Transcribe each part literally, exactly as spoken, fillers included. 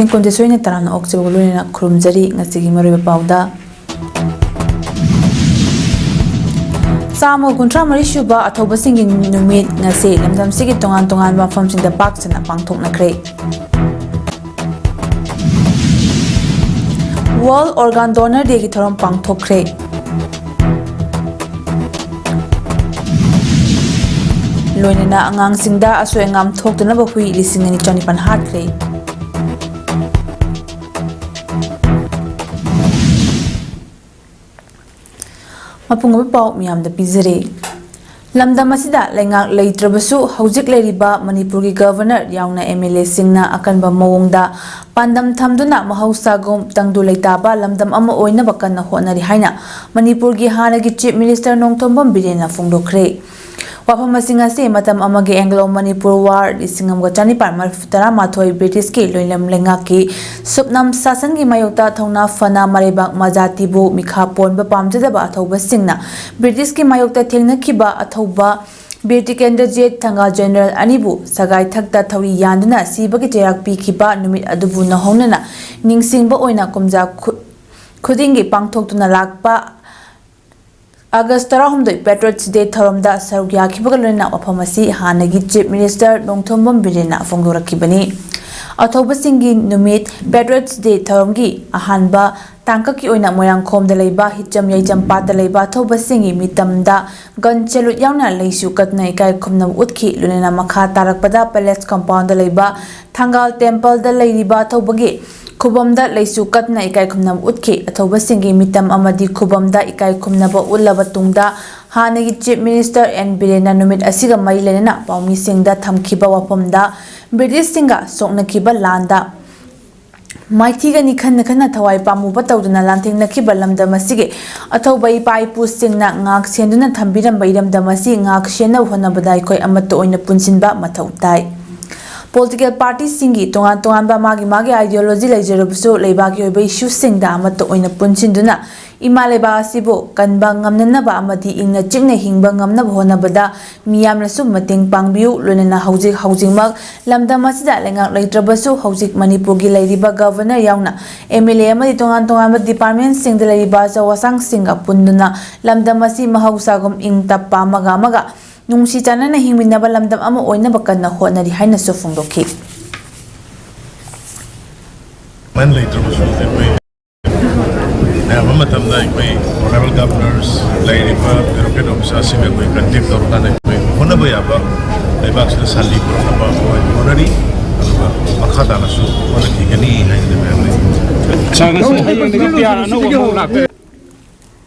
ꯀꯨꯟꯖꯁꯣꯏꯅ ꯇꯔꯥꯝꯅ ꯑꯣꯛꯆꯕꯒ ꯂꯣꯏꯅꯅ ꯈꯨꯔꯨꯝꯖꯔꯤ꯫ ꯉꯁꯤꯒꯤ ꯃꯔꯨꯑꯣꯏꯕ ꯄꯥꯎꯗ, ꯆꯥꯝꯃ ꯀꯨꯟꯊ꯭ꯔꯥ ꯃꯔꯤ ꯁꯨꯕ ꯑꯊꯧꯕꯁꯤꯡꯒꯤ ꯅꯨꯃꯤꯠ ꯉꯁꯤ ꯂꯝꯗꯝꯁꯤꯒꯤ ꯇꯣꯉꯥꯟ ꯇꯣꯉꯥꯟꯕ ꯃꯐꯝꯁꯤꯡꯗ ꯄꯥꯛ ꯁꯟꯅ ꯄꯥꯡꯊꯣꯛꯅꯈ꯭ꯔꯦ꯫ World Organ Donor Day ꯒꯤ ꯊꯧꯔꯝ ꯄꯥꯡꯊꯣꯛꯈ꯭ꯔꯦ꯫ ꯂꯣꯏꯅꯅ ꯑꯉꯥꯡꯁꯤꯡꯗ ꯑꯁꯣꯏ ꯑꯉꯥꯝ ꯊꯣꯛꯇꯅꯕ ꯍꯨꯏ ꯂꯤꯁꯤꯡ ꯑꯅꯤ ꯆꯅꯤꯄꯥꯟ ꯍꯥꯠꯈ꯭ꯔꯦ꯫ ꯃꯄꯨꯡ ꯑꯣꯏꯕ ꯄꯥꯎ ꯃꯤꯌꯥꯝꯗ ꯄꯤꯖꯔꯦ꯫ ꯂꯝꯗꯝ ꯑꯁꯤꯗ ꯂꯩꯉꯥꯛ ꯂꯩꯇ꯭ꯔꯕꯁꯨ, ꯍꯧꯖꯤꯛ ꯂꯩꯔꯤꯕ ꯃꯅꯤꯄꯨꯔꯒꯤ ꯒꯚꯔꯅꯔ ꯌꯥꯎꯅ ꯑꯦꯝ ꯑꯦꯜ ꯑꯦꯁꯤꯡꯅ ꯑꯀꯟꯕ ꯃꯑꯣꯡꯗ ꯄꯥꯟꯗꯝ ꯊꯝꯗꯨꯅ ꯃꯍꯧꯁꯥꯒꯨꯝ ꯇꯪꯗꯨ ꯂꯩꯇꯥꯕ ꯂꯝꯗꯝ ꯑꯃ ꯑꯣꯏꯅꯕ ꯀꯟꯅ ꯍꯣꯠꯅꯔꯤ ꯍꯥꯏꯅ ꯃꯅꯤꯄꯨꯔꯒꯤ ꯍꯥꯟꯅꯒꯤ ꯆꯤꯐ ꯃꯤꯅꯤꯁꯇꯔ ꯅꯣꯡꯊꯣꯝꯕꯝ ꯕꯤꯔꯦꯟꯅ ꯐꯣꯡꯗꯣꯛꯈ꯭ꯔꯦ꯫ ꯋꯥꯐꯝ ꯑꯁꯤꯡ ꯑꯁꯤ ꯃꯇꯝ ꯑꯃꯒꯤ ꯑꯦꯡꯒ꯭ꯂꯣ ꯃꯅꯤꯄꯨꯔ ꯋꯥꯔ ꯂꯤꯁꯤꯡ ꯑꯃꯒ ꯆꯅꯤꯄꯥꯟ ꯃꯔꯤꯐꯨ ꯇꯔꯥꯃꯥꯊꯣꯏ ꯕ꯭ꯔꯤꯇꯤꯁꯀꯤ ꯂꯣꯏꯂꯝ ꯂꯩꯉꯥꯛꯀꯤ ꯁꯨꯞꯅꯝ ꯁꯥꯁꯟꯒꯤ ꯃꯥꯌꯣꯛꯇ ꯊꯧꯅꯥ ꯐꯅ ꯃꯔꯩꯕꯥꯛ ꯃꯖꯥꯇꯤꯕꯨ ꯃꯤꯈꯥ ꯄꯣꯟꯕ ꯄꯥꯝꯖꯗꯕ ꯑꯊꯧꯕꯁꯤꯡꯅ ꯕ꯭ꯔꯤꯇꯤꯁꯀꯤ ꯃꯥꯌꯣꯛꯇ ꯊꯦꯡꯅꯈꯤꯕ ꯑꯊꯧꯕ ꯕꯤꯔ ꯇꯤꯀꯦꯟꯗ꯭ꯔꯖꯤꯠ ꯊꯪꯒꯥꯜ ꯖꯦꯅꯔꯦꯜ ꯑꯅꯤꯕꯨ ꯁꯒꯥꯏ ꯊꯛꯇ ꯊꯧꯔꯤ ꯌꯥꯟꯗꯨꯅ ꯁꯤꯕꯒꯤ ꯆꯩꯔꯥꯛ ꯄꯤꯈꯤꯕ ꯅꯨꯃꯤꯠ ꯑꯗꯨꯕꯨ ꯅꯧꯍꯧꯅꯅ ꯅꯤꯡꯁꯤꯡꯕ ꯑꯣꯏꯅ ꯀꯨꯝꯖꯥ ꯈꯨ-, ꯈꯨꯗꯤꯡꯒꯤ ꯄꯥꯡꯊꯣꯛꯇꯨꯅ ꯂꯥꯛꯄ ꯑꯥꯒꯁ ꯇꯔꯥꯍꯨꯝꯗꯣꯏ Patriots Day ꯊꯧꯔꯝꯗ ꯁꯔꯨꯛ ꯌꯥꯈꯤꯕꯒ ꯂꯣꯏꯅꯅ ꯋꯥꯐꯝ ꯑꯁꯤ ꯍꯥꯟꯅꯒꯤ ꯆꯤꯐ ꯃꯤꯅꯤꯁꯇꯔ ꯅꯣꯡꯊꯣꯝꯕꯝ ꯕꯤꯔꯦꯟꯅ ꯐꯣꯡꯗꯣꯔꯛꯈꯤꯕꯅꯤ꯫ ꯑꯊꯧꯕꯁꯤꯡꯒꯤ ꯅꯨꯃꯤꯠ Patriots Day ꯊꯧꯔꯝꯒꯤ ꯑꯍꯥꯟꯕ ꯇꯥꯡꯀꯛꯀꯤ ꯑꯣꯏꯅ ꯃꯣꯏꯔꯥꯡꯈꯣꯝꯗ ꯂꯩꯕ ꯍꯤꯆꯝ ꯌꯥꯏꯆꯝ ꯄꯥꯠꯇ ꯂꯩꯕ ꯑꯊꯧꯕꯁꯤꯡꯒꯤ ꯃꯤꯇꯝꯗ gun salute ꯌꯥꯎꯅ ꯂꯩꯁꯨ ꯀꯠꯇꯨꯅ ꯏꯀꯥꯏ ꯈꯨꯝꯅꯕ ꯎꯠꯈꯤ꯫ ꯂꯣꯏꯅꯅ ꯃꯈꯥ ꯇꯥꯔꯛꯄꯗ palace compound ꯗ ꯂꯩꯕ ꯊꯪꯒꯥꯜ temple ꯗ ꯂꯩꯔꯤꯕ ꯑꯊꯧꯕꯒꯤ ꯈꯨꯕꯝꯗ ꯂꯩꯁꯨ ꯀꯠꯇꯨꯅ ꯏꯀꯥꯏ ꯈꯨꯝꯅꯕ ꯎꯠꯈꯤ꯫ ꯑꯊꯧꯕꯁꯤꯡꯒꯤ ꯃꯤꯇꯝ ꯑꯃꯗꯤ ꯈꯨꯕꯝꯗ ꯏꯀꯥꯏ ꯈꯨꯝꯅꯕ ꯎꯠꯂꯕ ꯇꯨꯡꯗ, ꯍꯥꯟꯅꯒꯤ ꯆꯤꯐ ꯃꯤꯅꯤꯁꯇꯔ ꯑꯦꯟ ꯕꯤꯔꯦꯟꯅ ꯅꯨꯃꯤꯠ ꯑꯁꯤꯒ ꯃꯔꯤ ꯂꯩꯅꯅ ꯄꯥꯎꯃꯤꯁꯤꯡꯗ ꯊꯝꯈꯤꯕ ꯋꯥꯐꯝꯗ, ꯕ꯭ꯔꯤꯇꯤꯁꯁꯤꯡꯒ ꯁꯣꯛꯅꯈꯤꯕ ꯂꯥꯟꯗ ꯃꯥꯏꯊꯤꯒꯅꯤ ꯈꯟꯅ ꯈꯟꯅ ꯊꯋꯥꯏ ꯄꯥꯝꯃꯨꯕ ꯇꯧꯗꯨꯅ ꯂꯥꯟꯊꯦꯡꯅꯈꯤꯕ ꯂꯝꯗꯝ ꯑꯁꯤꯒꯤ ꯑꯊꯧꯕ ꯏꯄꯥ ꯏꯄꯨꯁꯤꯡꯅ ꯉꯥꯛ ꯁꯦꯟꯗꯨꯅ ꯊꯝꯕꯤꯔꯝꯕ ꯏꯔꯝꯗꯝ ꯑꯁꯤ ꯉꯥꯛ ꯁꯦꯟꯅꯕ ꯍꯣꯠꯅꯕꯗ ꯑꯩꯈꯣꯏ ꯑꯃꯠꯇ ꯑꯣꯏꯅ ꯄꯨꯟꯁꯤꯟꯕ ꯃꯊꯧ ꯇꯥꯏ꯫ ꯄꯣꯂꯤꯇꯤꯀꯦꯜ ꯄꯥꯔꯇꯤꯁꯤꯡꯒꯤ ꯇꯣꯉꯥꯟ ꯇꯣꯉꯥꯟꯕ ꯃꯥꯒꯤ ꯃꯥꯒꯤ ideology ꯂꯩꯖꯔꯕꯁꯨ, ꯂꯩꯕꯥꯛꯀꯤ ꯑꯣꯏꯕ ꯏꯁꯨꯁꯤꯡꯗ ꯑꯃꯠꯇ ꯑꯣꯏꯅ ꯄꯨꯟꯁꯤꯟꯗꯨꯅ ꯏꯃꯥ ꯂꯩꯕꯥꯛ ꯑꯁꯤꯕꯨ ꯀꯟꯕ ꯉꯝꯅꯅꯕ ꯑꯃꯗꯤ ꯏꯪꯅ ꯆꯤꯛꯅ ꯍꯤꯡꯕ ꯉꯝꯅꯕ ꯍꯣꯠꯅꯕꯗ ꯃꯤꯌꯥꯝꯅꯁꯨ ꯃꯇꯦꯡ ꯄꯥꯡꯕꯤꯌꯨ꯫ ꯂꯣꯏꯅꯅ ꯍꯧꯖꯤꯛ ꯍꯧꯖꯤꯛꯃꯛ ꯂꯝꯗꯝ ꯑꯁꯤꯗ ꯂꯩꯉꯥꯛ ꯂꯩꯇ꯭ꯔꯕꯁꯨ, ꯍꯧꯖꯤꯛ ꯃꯅꯤꯄꯨꯔꯒꯤ ꯂꯩꯔꯤꯕ ꯒꯕꯔꯅꯔ ꯌꯥꯎꯅ MLA ꯑꯃꯗꯤ ꯇꯣꯉꯥꯟ ꯇꯣꯉꯥꯟꯕ ꯗꯤꯄꯥꯔꯠꯃꯦꯟꯁꯤꯡꯗ ꯂꯩꯔꯤꯕ ꯑꯆꯧ ꯑꯁꯥꯡꯁꯤꯡꯒ ꯄꯨꯟꯗꯨꯅ ꯂꯝꯗꯝ ꯑꯁꯤ ꯃꯍꯧꯁꯥꯒꯨꯝ ꯏꯪ ꯇꯞꯄ, ꯑꯃꯒ ꯑꯃꯒ ꯅꯨꯡꯁꯤ ꯆꯥꯟꯅꯅ ꯍꯤꯡꯃꯤꯟꯅꯕ ꯂꯝꯗꯝ ꯑꯃ ꯑꯣꯏꯅꯕ ꯀꯟꯅ ꯍꯣꯠꯅꯔꯤ ꯍꯥꯏꯅꯁꯨ ꯐꯣꯡꯗꯣꯛꯈꯤ꯫ ꯃꯟ ꯂꯩꯇ꯭ꯔꯕꯁꯨ ꯑꯩꯈꯣꯏ ꯑꯌꯥꯝꯕ ꯃꯇꯝꯗ ꯑꯩꯈꯣꯏ honourable governors, ꯂꯩꯔꯤꯕ bureaucrat officerꯁꯤꯡꯒ ꯑꯩꯈꯣꯏ contact ꯇꯧꯔꯀꯥꯟꯗ ꯑꯩꯈꯣꯏ ꯍꯣꯠꯅꯕ ꯌꯥꯕ ꯂꯩꯕꯥꯛꯁꯤꯗ ꯁꯥꯟꯇꯤ ꯄꯨꯔꯛꯅꯕ ꯑꯩꯈꯣꯏ ꯍꯣꯠꯅꯔꯤ, ꯑꯗꯨꯒ ꯃꯈꯥ ꯇꯥꯅꯁꯨ ꯍꯣꯠꯅꯈꯤꯒꯅꯤ ꯍꯥꯏꯅ ꯃꯌꯥꯝ ꯂꯩ꯫ ꯁꯥꯔ, ꯉꯁꯤ ꯍꯌꯦꯡꯗꯒꯤ PR ꯑꯅꯧꯕ ꯑꯃꯨꯛ ꯂꯥꯛꯇꯣꯏꯔꯥ?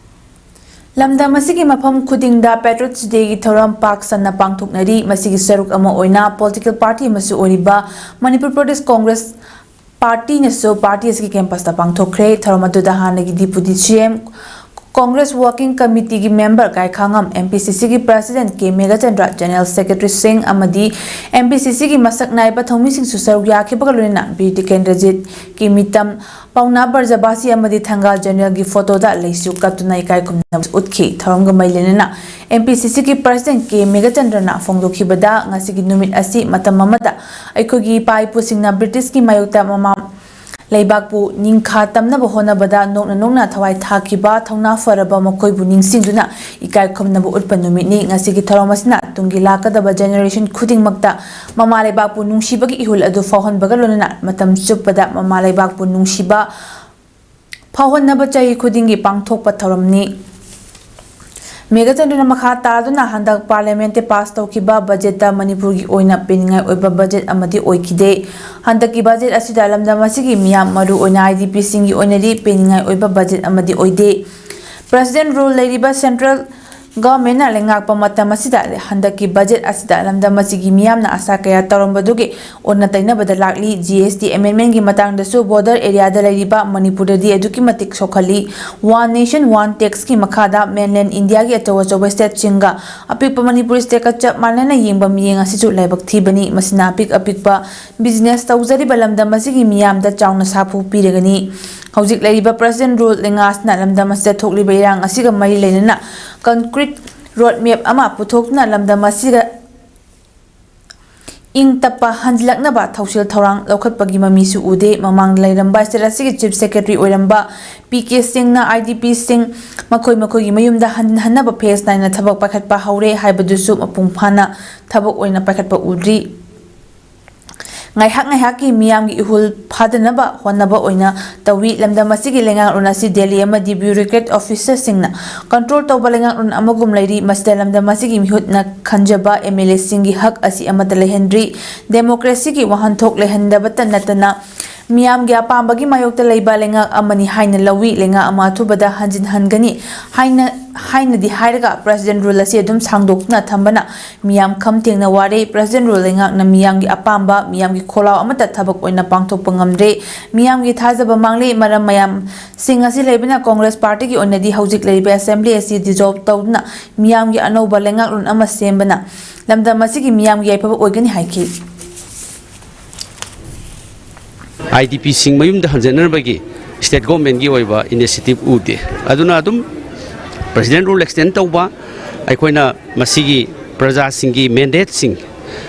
ꯂꯝꯗꯝ ꯑꯁꯤꯒꯤ ꯃꯐꯝ ꯈꯨꯗꯤꯡꯗ Patriots Dayꯒꯤ ꯊꯧꯔꯝ ꯄꯥꯛ ꯁꯟꯅ ꯄꯥꯡꯊꯣꯛꯅꯔꯤ꯫ ꯃꯁꯤꯒꯤ ꯁꯔꯨꯛ ꯑꯃ ꯑꯣꯏꯅ political party ꯑꯃꯁꯨ ꯑꯣꯏꯔꯤꯕ Manipur Pradesh Congress Partyꯅꯁꯨ party ꯑꯁꯤꯒꯤ campusꯇ ꯄꯥꯡꯊꯣꯛꯈ꯭ꯔꯦ꯫ ꯊꯧꯔꯝ ꯑꯗꯨꯗ ꯍꯥꯟꯅꯒꯤ Deputy CM, Congress Working Committeeꯒꯤ member ꯒꯥꯏꯈꯥꯉꯝ, MPCCꯒꯤ President ꯀꯦ ꯃꯦꯘꯆꯟꯗ꯭ꯔ, General Secretary ꯁꯤꯡ ꯑꯃꯗꯤ MPCCꯒꯤ ꯃꯁꯛ ꯅꯥꯏꯕ ꯊꯧꯃꯤꯁꯤꯡꯁꯨ ꯁꯔꯨꯛ ꯌꯥꯈꯤꯕꯒ ꯂꯣꯏꯅꯅ ꯕꯤꯔ ꯇꯤꯀꯦꯟꯗ꯭ꯔꯖꯤꯠꯀꯤ ꯃꯤꯇꯝ ꯄꯥꯎꯅꯥ ꯕ꯭ꯔꯖꯕꯥꯁꯤ ꯑꯃꯗꯤ ꯊꯪꯒꯥꯜ Generalꯒꯤ photoꯗ ꯂꯩꯁꯨ ꯀꯠꯇꯨꯅ ꯏꯀꯥꯏ ꯈꯨꯝꯅꯕ ꯎꯠꯈꯤ꯫ ꯊꯧꯔꯝꯒ ꯃꯔꯤ ꯂꯩꯅꯅ MPCCꯒꯤ President ꯀꯦ ꯃꯦꯘꯆꯟꯗ꯭ꯔꯅ ꯐꯣꯡꯗꯣꯛꯈꯤꯕꯗ, ꯉꯁꯤꯒꯤ ꯅꯨꯃꯤꯠ ꯑꯁꯤ ꯃꯇꯝ ꯑꯃꯗ ꯑꯩꯈꯣꯏꯒꯤ ꯏꯄꯥ ꯏꯄꯨꯁꯤꯡꯅ Britishꯀꯤ ꯃꯥꯌꯣꯛꯇ ꯃꯃꯥ ꯂꯩꯕꯥꯛꯄꯨ ꯅꯤꯡꯈꯥ ꯇꯝꯅꯕ ꯍꯣꯠꯅꯕꯗ ꯅꯣꯛꯅ ꯅꯣꯛꯅ ꯊꯋꯥꯏ ꯊꯥꯈꯤꯕ ꯊꯧꯅꯥ ꯐꯔꯕ ꯃꯈꯣꯏꯕꯨ ꯅꯤꯡꯁꯤꯡꯗꯨꯅ ꯏꯀꯥꯏ ꯈꯨꯝꯅꯕ ꯎꯠꯄ ꯅꯨꯃꯤꯠꯅꯤ꯫ ꯉꯁꯤꯒꯤ ꯊꯧꯔꯝ ꯑꯁꯤꯅ ꯇꯨꯡꯒꯤ ꯂꯥꯛꯀꯗꯕ generation ꯈꯨꯗꯤꯡꯃꯛꯇ ꯃꯃꯥ ꯂꯩꯕꯥꯛꯄꯨ ꯅꯨꯡꯁꯤꯕꯒꯤ ꯏꯍꯨꯜ ꯑꯗꯨ ꯐꯥꯎꯍꯟꯕꯒ ꯂꯣꯏꯅꯅ ꯃꯇꯝ ꯆꯨꯞꯄꯗ ꯃꯃꯥ ꯂꯩꯕꯥꯛꯄꯨ ꯅꯨꯡꯁꯤꯕ ꯐꯥꯎꯍꯟꯅꯕ ꯆꯍꯤ ꯈꯨꯗꯤꯡꯒꯤ ꯄꯥꯡꯊꯣꯛꯄ ꯊꯧꯔꯝꯅꯤ꯫ ꯃꯦꯘꯆꯟꯗ꯭ꯔꯅ ꯃꯈꯥ ꯇꯥꯗꯨꯅ ꯍꯟꯗꯛ Parliamentꯇ pass ꯇꯧꯈꯤꯕ budgetꯇ ꯃꯅꯤꯄꯨꯔꯒꯤ ꯑꯣꯏꯅ ꯄꯦꯟꯅꯤꯡꯉꯥꯏ ꯑꯣꯏꯕ budget ꯑꯃꯗꯤ ꯑꯣꯏꯈꯤꯗꯦ꯫ ꯍꯟꯗꯛꯀꯤ budget ꯑꯁꯤꯗ ꯂꯝꯗꯝ ꯑꯁꯤꯒꯤ ꯃꯤꯌꯥꯝ, ꯃꯔꯨ ꯑꯣꯏꯅ IDPꯁꯤꯡꯒꯤ ꯑꯣꯏꯅꯗꯤ ꯄꯦꯟꯅꯤꯡꯉꯥꯏ ꯑꯣꯏꯕ budget ꯑꯃꯗꯤ ꯑꯣꯏꯗꯦ꯫ President rule ꯂꯩꯔꯤꯕ Central ꯒꯚꯔꯟꯃꯦꯟꯠꯅ ꯂꯩꯉꯥꯛꯄ ꯃꯇꯝ ꯑꯁꯤꯗ ꯍꯟꯗꯛꯀꯤ ꯕꯖꯦꯠ ꯑꯁꯤꯗ ꯂꯝꯗꯝ ꯑꯁꯤꯒꯤ ꯃꯤꯌꯥꯝꯅ ꯑꯁꯥ ꯀꯌꯥ ꯇꯧꯔꯝꯕꯗꯨꯒꯤ ꯑꯣꯟꯅ ꯇꯩꯅꯕꯗ ꯂꯥꯛꯂꯤ꯫ ꯖꯤ ꯑꯦꯁ ꯇꯤ ꯑꯦꯃꯦꯟꯗꯃꯦꯟꯠꯀꯤ ꯃꯇꯥꯡꯗꯁꯨ ꯕꯣꯔꯗꯔ ꯑꯦꯔꯤꯌꯥꯗ ꯂꯩꯔꯤꯕ ꯃꯅꯤꯄꯨꯔꯗꯗꯤ ꯑꯗꯨꯛꯀꯤ ꯃꯇꯤꯛ ꯁꯣꯛꯍꯜꯂꯤ꯫ ꯋꯥꯟ ꯅꯦꯁꯟ ꯋꯥꯟ ꯇꯦꯛꯁꯀꯤ ꯃꯈꯥꯗ ꯃꯦꯟꯂꯦꯟ ꯏꯟꯗꯤꯌꯥꯒꯤ ꯑꯆꯧ ꯑꯆꯧꯕ ꯁ꯭ꯇꯦꯠꯁꯤꯡꯒ ꯑꯄꯤꯛꯄ ꯃꯅꯤꯄꯨꯔ ꯁ꯭ꯇꯦꯠꯀ ꯆꯞ ꯃꯥꯟꯅꯅ ꯌꯦꯡꯕ ꯃꯤꯠꯌꯦꯡ ꯑꯁꯤꯁꯨ ꯂꯥꯏꯕꯛ ꯊꯤꯕꯅꯤ꯫ ꯃꯁꯤꯅ ꯑꯄꯤꯛ ꯑꯄꯤꯛꯄ ꯕꯤꯖꯤꯅꯦꯁ ꯇꯧꯖꯔꯤꯕ ꯂꯝꯗꯝ ꯑꯁꯤꯒꯤ ꯃꯤꯌꯥꯝꯗ ꯆꯥꯎꯅ ꯁꯥꯐꯨ ꯄꯤꯔꯒꯅꯤ꯫ ꯍꯧꯖꯤꯛ ꯂꯩꯔꯤꯕ ꯄ꯭ꯔꯁꯤꯗꯦꯟꯠ ꯔꯨꯜ ꯂꯩꯉꯥꯛ ꯑꯁꯤꯅ ꯂꯝꯗꯝ ꯑꯁꯤꯗ ꯊꯣꯛꯂꯤꯕ ꯏꯔꯥꯡ ꯑꯁꯤꯒ ꯃꯔꯤ ꯂꯩꯅꯅ ꯀꯟꯀ꯭ꯔꯤꯠ ꯔꯣꯗ ꯃꯦꯞ ꯑꯃ ꯄꯨꯊꯣꯛꯇꯨꯅ ꯂꯝꯗꯝ ꯑꯁꯤꯗ ꯏꯪ ꯇꯞꯄ ꯍꯟꯖꯤꯜꯂꯛꯅꯕ ꯊꯧꯁꯤꯜ ꯊꯧꯔꯥꯡ ꯂꯧꯈꯠꯄꯒꯤ ꯃꯃꯤꯁꯨ ꯎꯗꯦ꯫ ꯃꯃꯥꯡꯗ ꯂꯩꯔꯝꯕ ꯁ꯭ꯇꯦꯠ ꯑꯁꯤꯒꯤ ꯆꯤꯐ ꯁꯦꯀ꯭ꯔꯦꯇꯔꯤ ꯑꯣꯏꯔꯝꯕ ꯄꯤ ꯀꯦ ꯁꯤꯡꯅ ꯑꯥꯏ ꯗꯤ ꯄꯤꯁꯤꯡ ꯃꯈꯣꯏ ꯃꯈꯣꯏꯒꯤ ꯃꯌꯨꯝꯗ ꯍꯟꯍꯟꯅꯕ ꯐꯦꯁ ꯅꯥꯏꯅ ꯊꯕꯛ ꯄꯥꯏꯈꯠꯄ ꯍꯧꯔꯦ ꯍꯥꯏꯕꯗꯨꯁꯨ ꯃꯄꯨꯡ ꯐꯥꯅ ꯊꯕꯛ ꯑꯣꯏꯅ ꯄꯥꯏꯈꯠꯄ ꯎꯗ꯭ꯔꯤ꯫ ꯉꯥꯏꯍꯥꯛ ꯉꯥꯏꯍꯥꯛꯀꯤ ꯃꯤꯌꯥꯝꯒꯤ ꯏꯍꯨꯜ ꯐꯥꯗꯅꯕ ꯍꯣꯠꯅꯕ ꯑꯣꯏꯅ ꯇꯧꯏ꯫ ꯂꯝꯗꯝ ꯑꯁꯤꯒꯤ ꯂꯩꯉꯥꯛꯂꯣꯟ ꯑꯁꯤ ꯗꯦꯜꯂꯤ ꯑꯃꯗꯤ ꯕ꯭ꯌꯨꯔꯣꯀ꯭ꯔꯦꯠ ꯑꯣꯐꯤꯁꯔꯁꯤꯡꯅ ꯀꯟꯇ꯭ꯔꯣꯜ ꯇꯧꯕ ꯂꯩꯉꯥꯛꯂꯣꯟ ꯑꯃꯒꯨꯝ ꯂꯩꯔꯤ꯫ ꯃꯁꯤꯗ ꯂꯝꯗꯝ ꯑꯁꯤꯒꯤ ꯃꯤꯍꯨꯠꯅ ꯈꯟꯖꯕ ꯑꯦꯝ ꯑꯦꯜ ꯑꯦꯁꯤꯡꯒꯤ ꯍꯛ ꯑꯁꯤ ꯑꯃꯠꯇ ꯂꯩꯍꯟꯗ꯭ꯔꯤ꯫ ꯗꯦꯃꯣꯀ꯭ꯔꯦꯁꯤꯒꯤ ꯋꯥꯍꯟꯊꯣꯛ ꯂꯩꯍꯟꯗꯕꯇ ꯅꯠꯇꯅ ꯃꯤꯌꯥꯝꯒꯤ ꯑꯄꯥꯝꯕꯒꯤ ꯃꯥꯌꯣꯛꯇ ꯂꯩꯕ ꯂꯩꯉꯥꯛ ꯑꯃꯅꯤ ꯍꯥꯏꯅ ꯂꯧꯏ꯫ ꯂꯩꯉꯥꯛ ꯑꯃ ꯑꯊꯨꯕꯗ ꯍꯟꯖꯤꯟꯍꯟꯒꯅꯤ ꯍꯥꯏꯅ, ꯍꯥꯏꯅꯗꯤ ꯍꯥꯏꯔꯒ ꯄ꯭ꯔꯁꯤꯗꯦꯟꯠ ꯔꯨꯜ ꯑꯁꯤ ꯑꯗꯨꯝ ꯁꯥꯡꯗꯣꯛꯇꯨꯅ ꯊꯝꯕꯅ ꯃꯤꯌꯥꯝ ꯈꯝ ꯊꯦꯡꯅ ꯋꯥꯔꯦ꯫ ꯄ꯭ꯔꯁꯤꯗꯦꯟꯠ ꯔꯨꯜ ꯂꯩꯉꯥꯛꯅ ꯃꯤꯌꯥꯝꯒꯤ ꯑꯄꯥꯝꯕ, ꯃꯤꯌꯥꯝꯒꯤ ꯈꯣꯜꯂꯥꯎ ꯑꯃꯠꯇ ꯊꯕꯛ ꯑꯣꯏꯅ ꯄꯥꯡꯊꯣꯛꯄ ꯉꯝꯗ꯭ꯔꯦ꯫ ꯃꯤꯌꯥꯝꯒꯤ ꯊꯥꯖꯕ ꯃꯥꯡꯂꯦ꯫ ꯃꯔꯝ ꯃꯌꯥꯝꯁꯤꯡ ꯑꯁꯤ ꯂꯩꯕꯅ ꯀꯣꯡꯒ꯭ꯔꯦꯁ ꯄꯥꯔꯇꯤꯒꯤ ꯑꯣꯏꯅꯗꯤ ꯍꯧꯖꯤꯛ ꯂꯩꯔꯤꯕ ꯑꯦꯁꯦꯝꯕ꯭ꯂꯤ ꯑꯁꯤ ꯗꯤꯖꯣꯜꯕ ꯇꯧꯗꯨꯅ ꯃꯤꯌꯥꯝꯒꯤ ꯑꯅꯧꯕ ꯂꯩꯉꯥꯛꯂꯣꯟ ꯑꯃ ꯁꯦꯝꯕꯅ ꯂꯝꯗꯝ ꯑꯁꯤꯒꯤ ꯃꯤꯌꯥꯝꯒꯤ ꯌꯥꯏꯐꯕ ꯑꯣꯏꯒꯅꯤ ꯍꯥꯏꯈꯤ꯫ ꯑꯥꯏ ꯗꯤ ꯄꯤꯁꯤꯡ ꯃꯌꯨꯝꯗ ꯍꯟꯖꯅꯅꯕꯒꯤ ꯁ꯭ꯇꯦꯠ ꯒꯣꯔꯃꯦꯟꯠꯀꯤ ꯑꯣꯏꯕ ꯏꯅꯤꯁꯤꯌꯦꯇꯤꯚ ꯎꯗꯦ꯫ ꯑꯗꯨꯅ ꯑꯗꯨꯝ ꯄ꯭ꯔꯁꯤꯗꯦꯟꯠ ꯔꯨꯜ ꯑꯦꯛꯁꯇꯦꯟ ꯇꯧꯕ, ꯑꯩꯈꯣꯏꯅ ꯃꯁꯤꯒꯤ ꯄ꯭ꯔꯖꯥꯁꯤꯡꯒꯤ ꯃꯦꯟꯗꯦꯠꯁꯤꯡ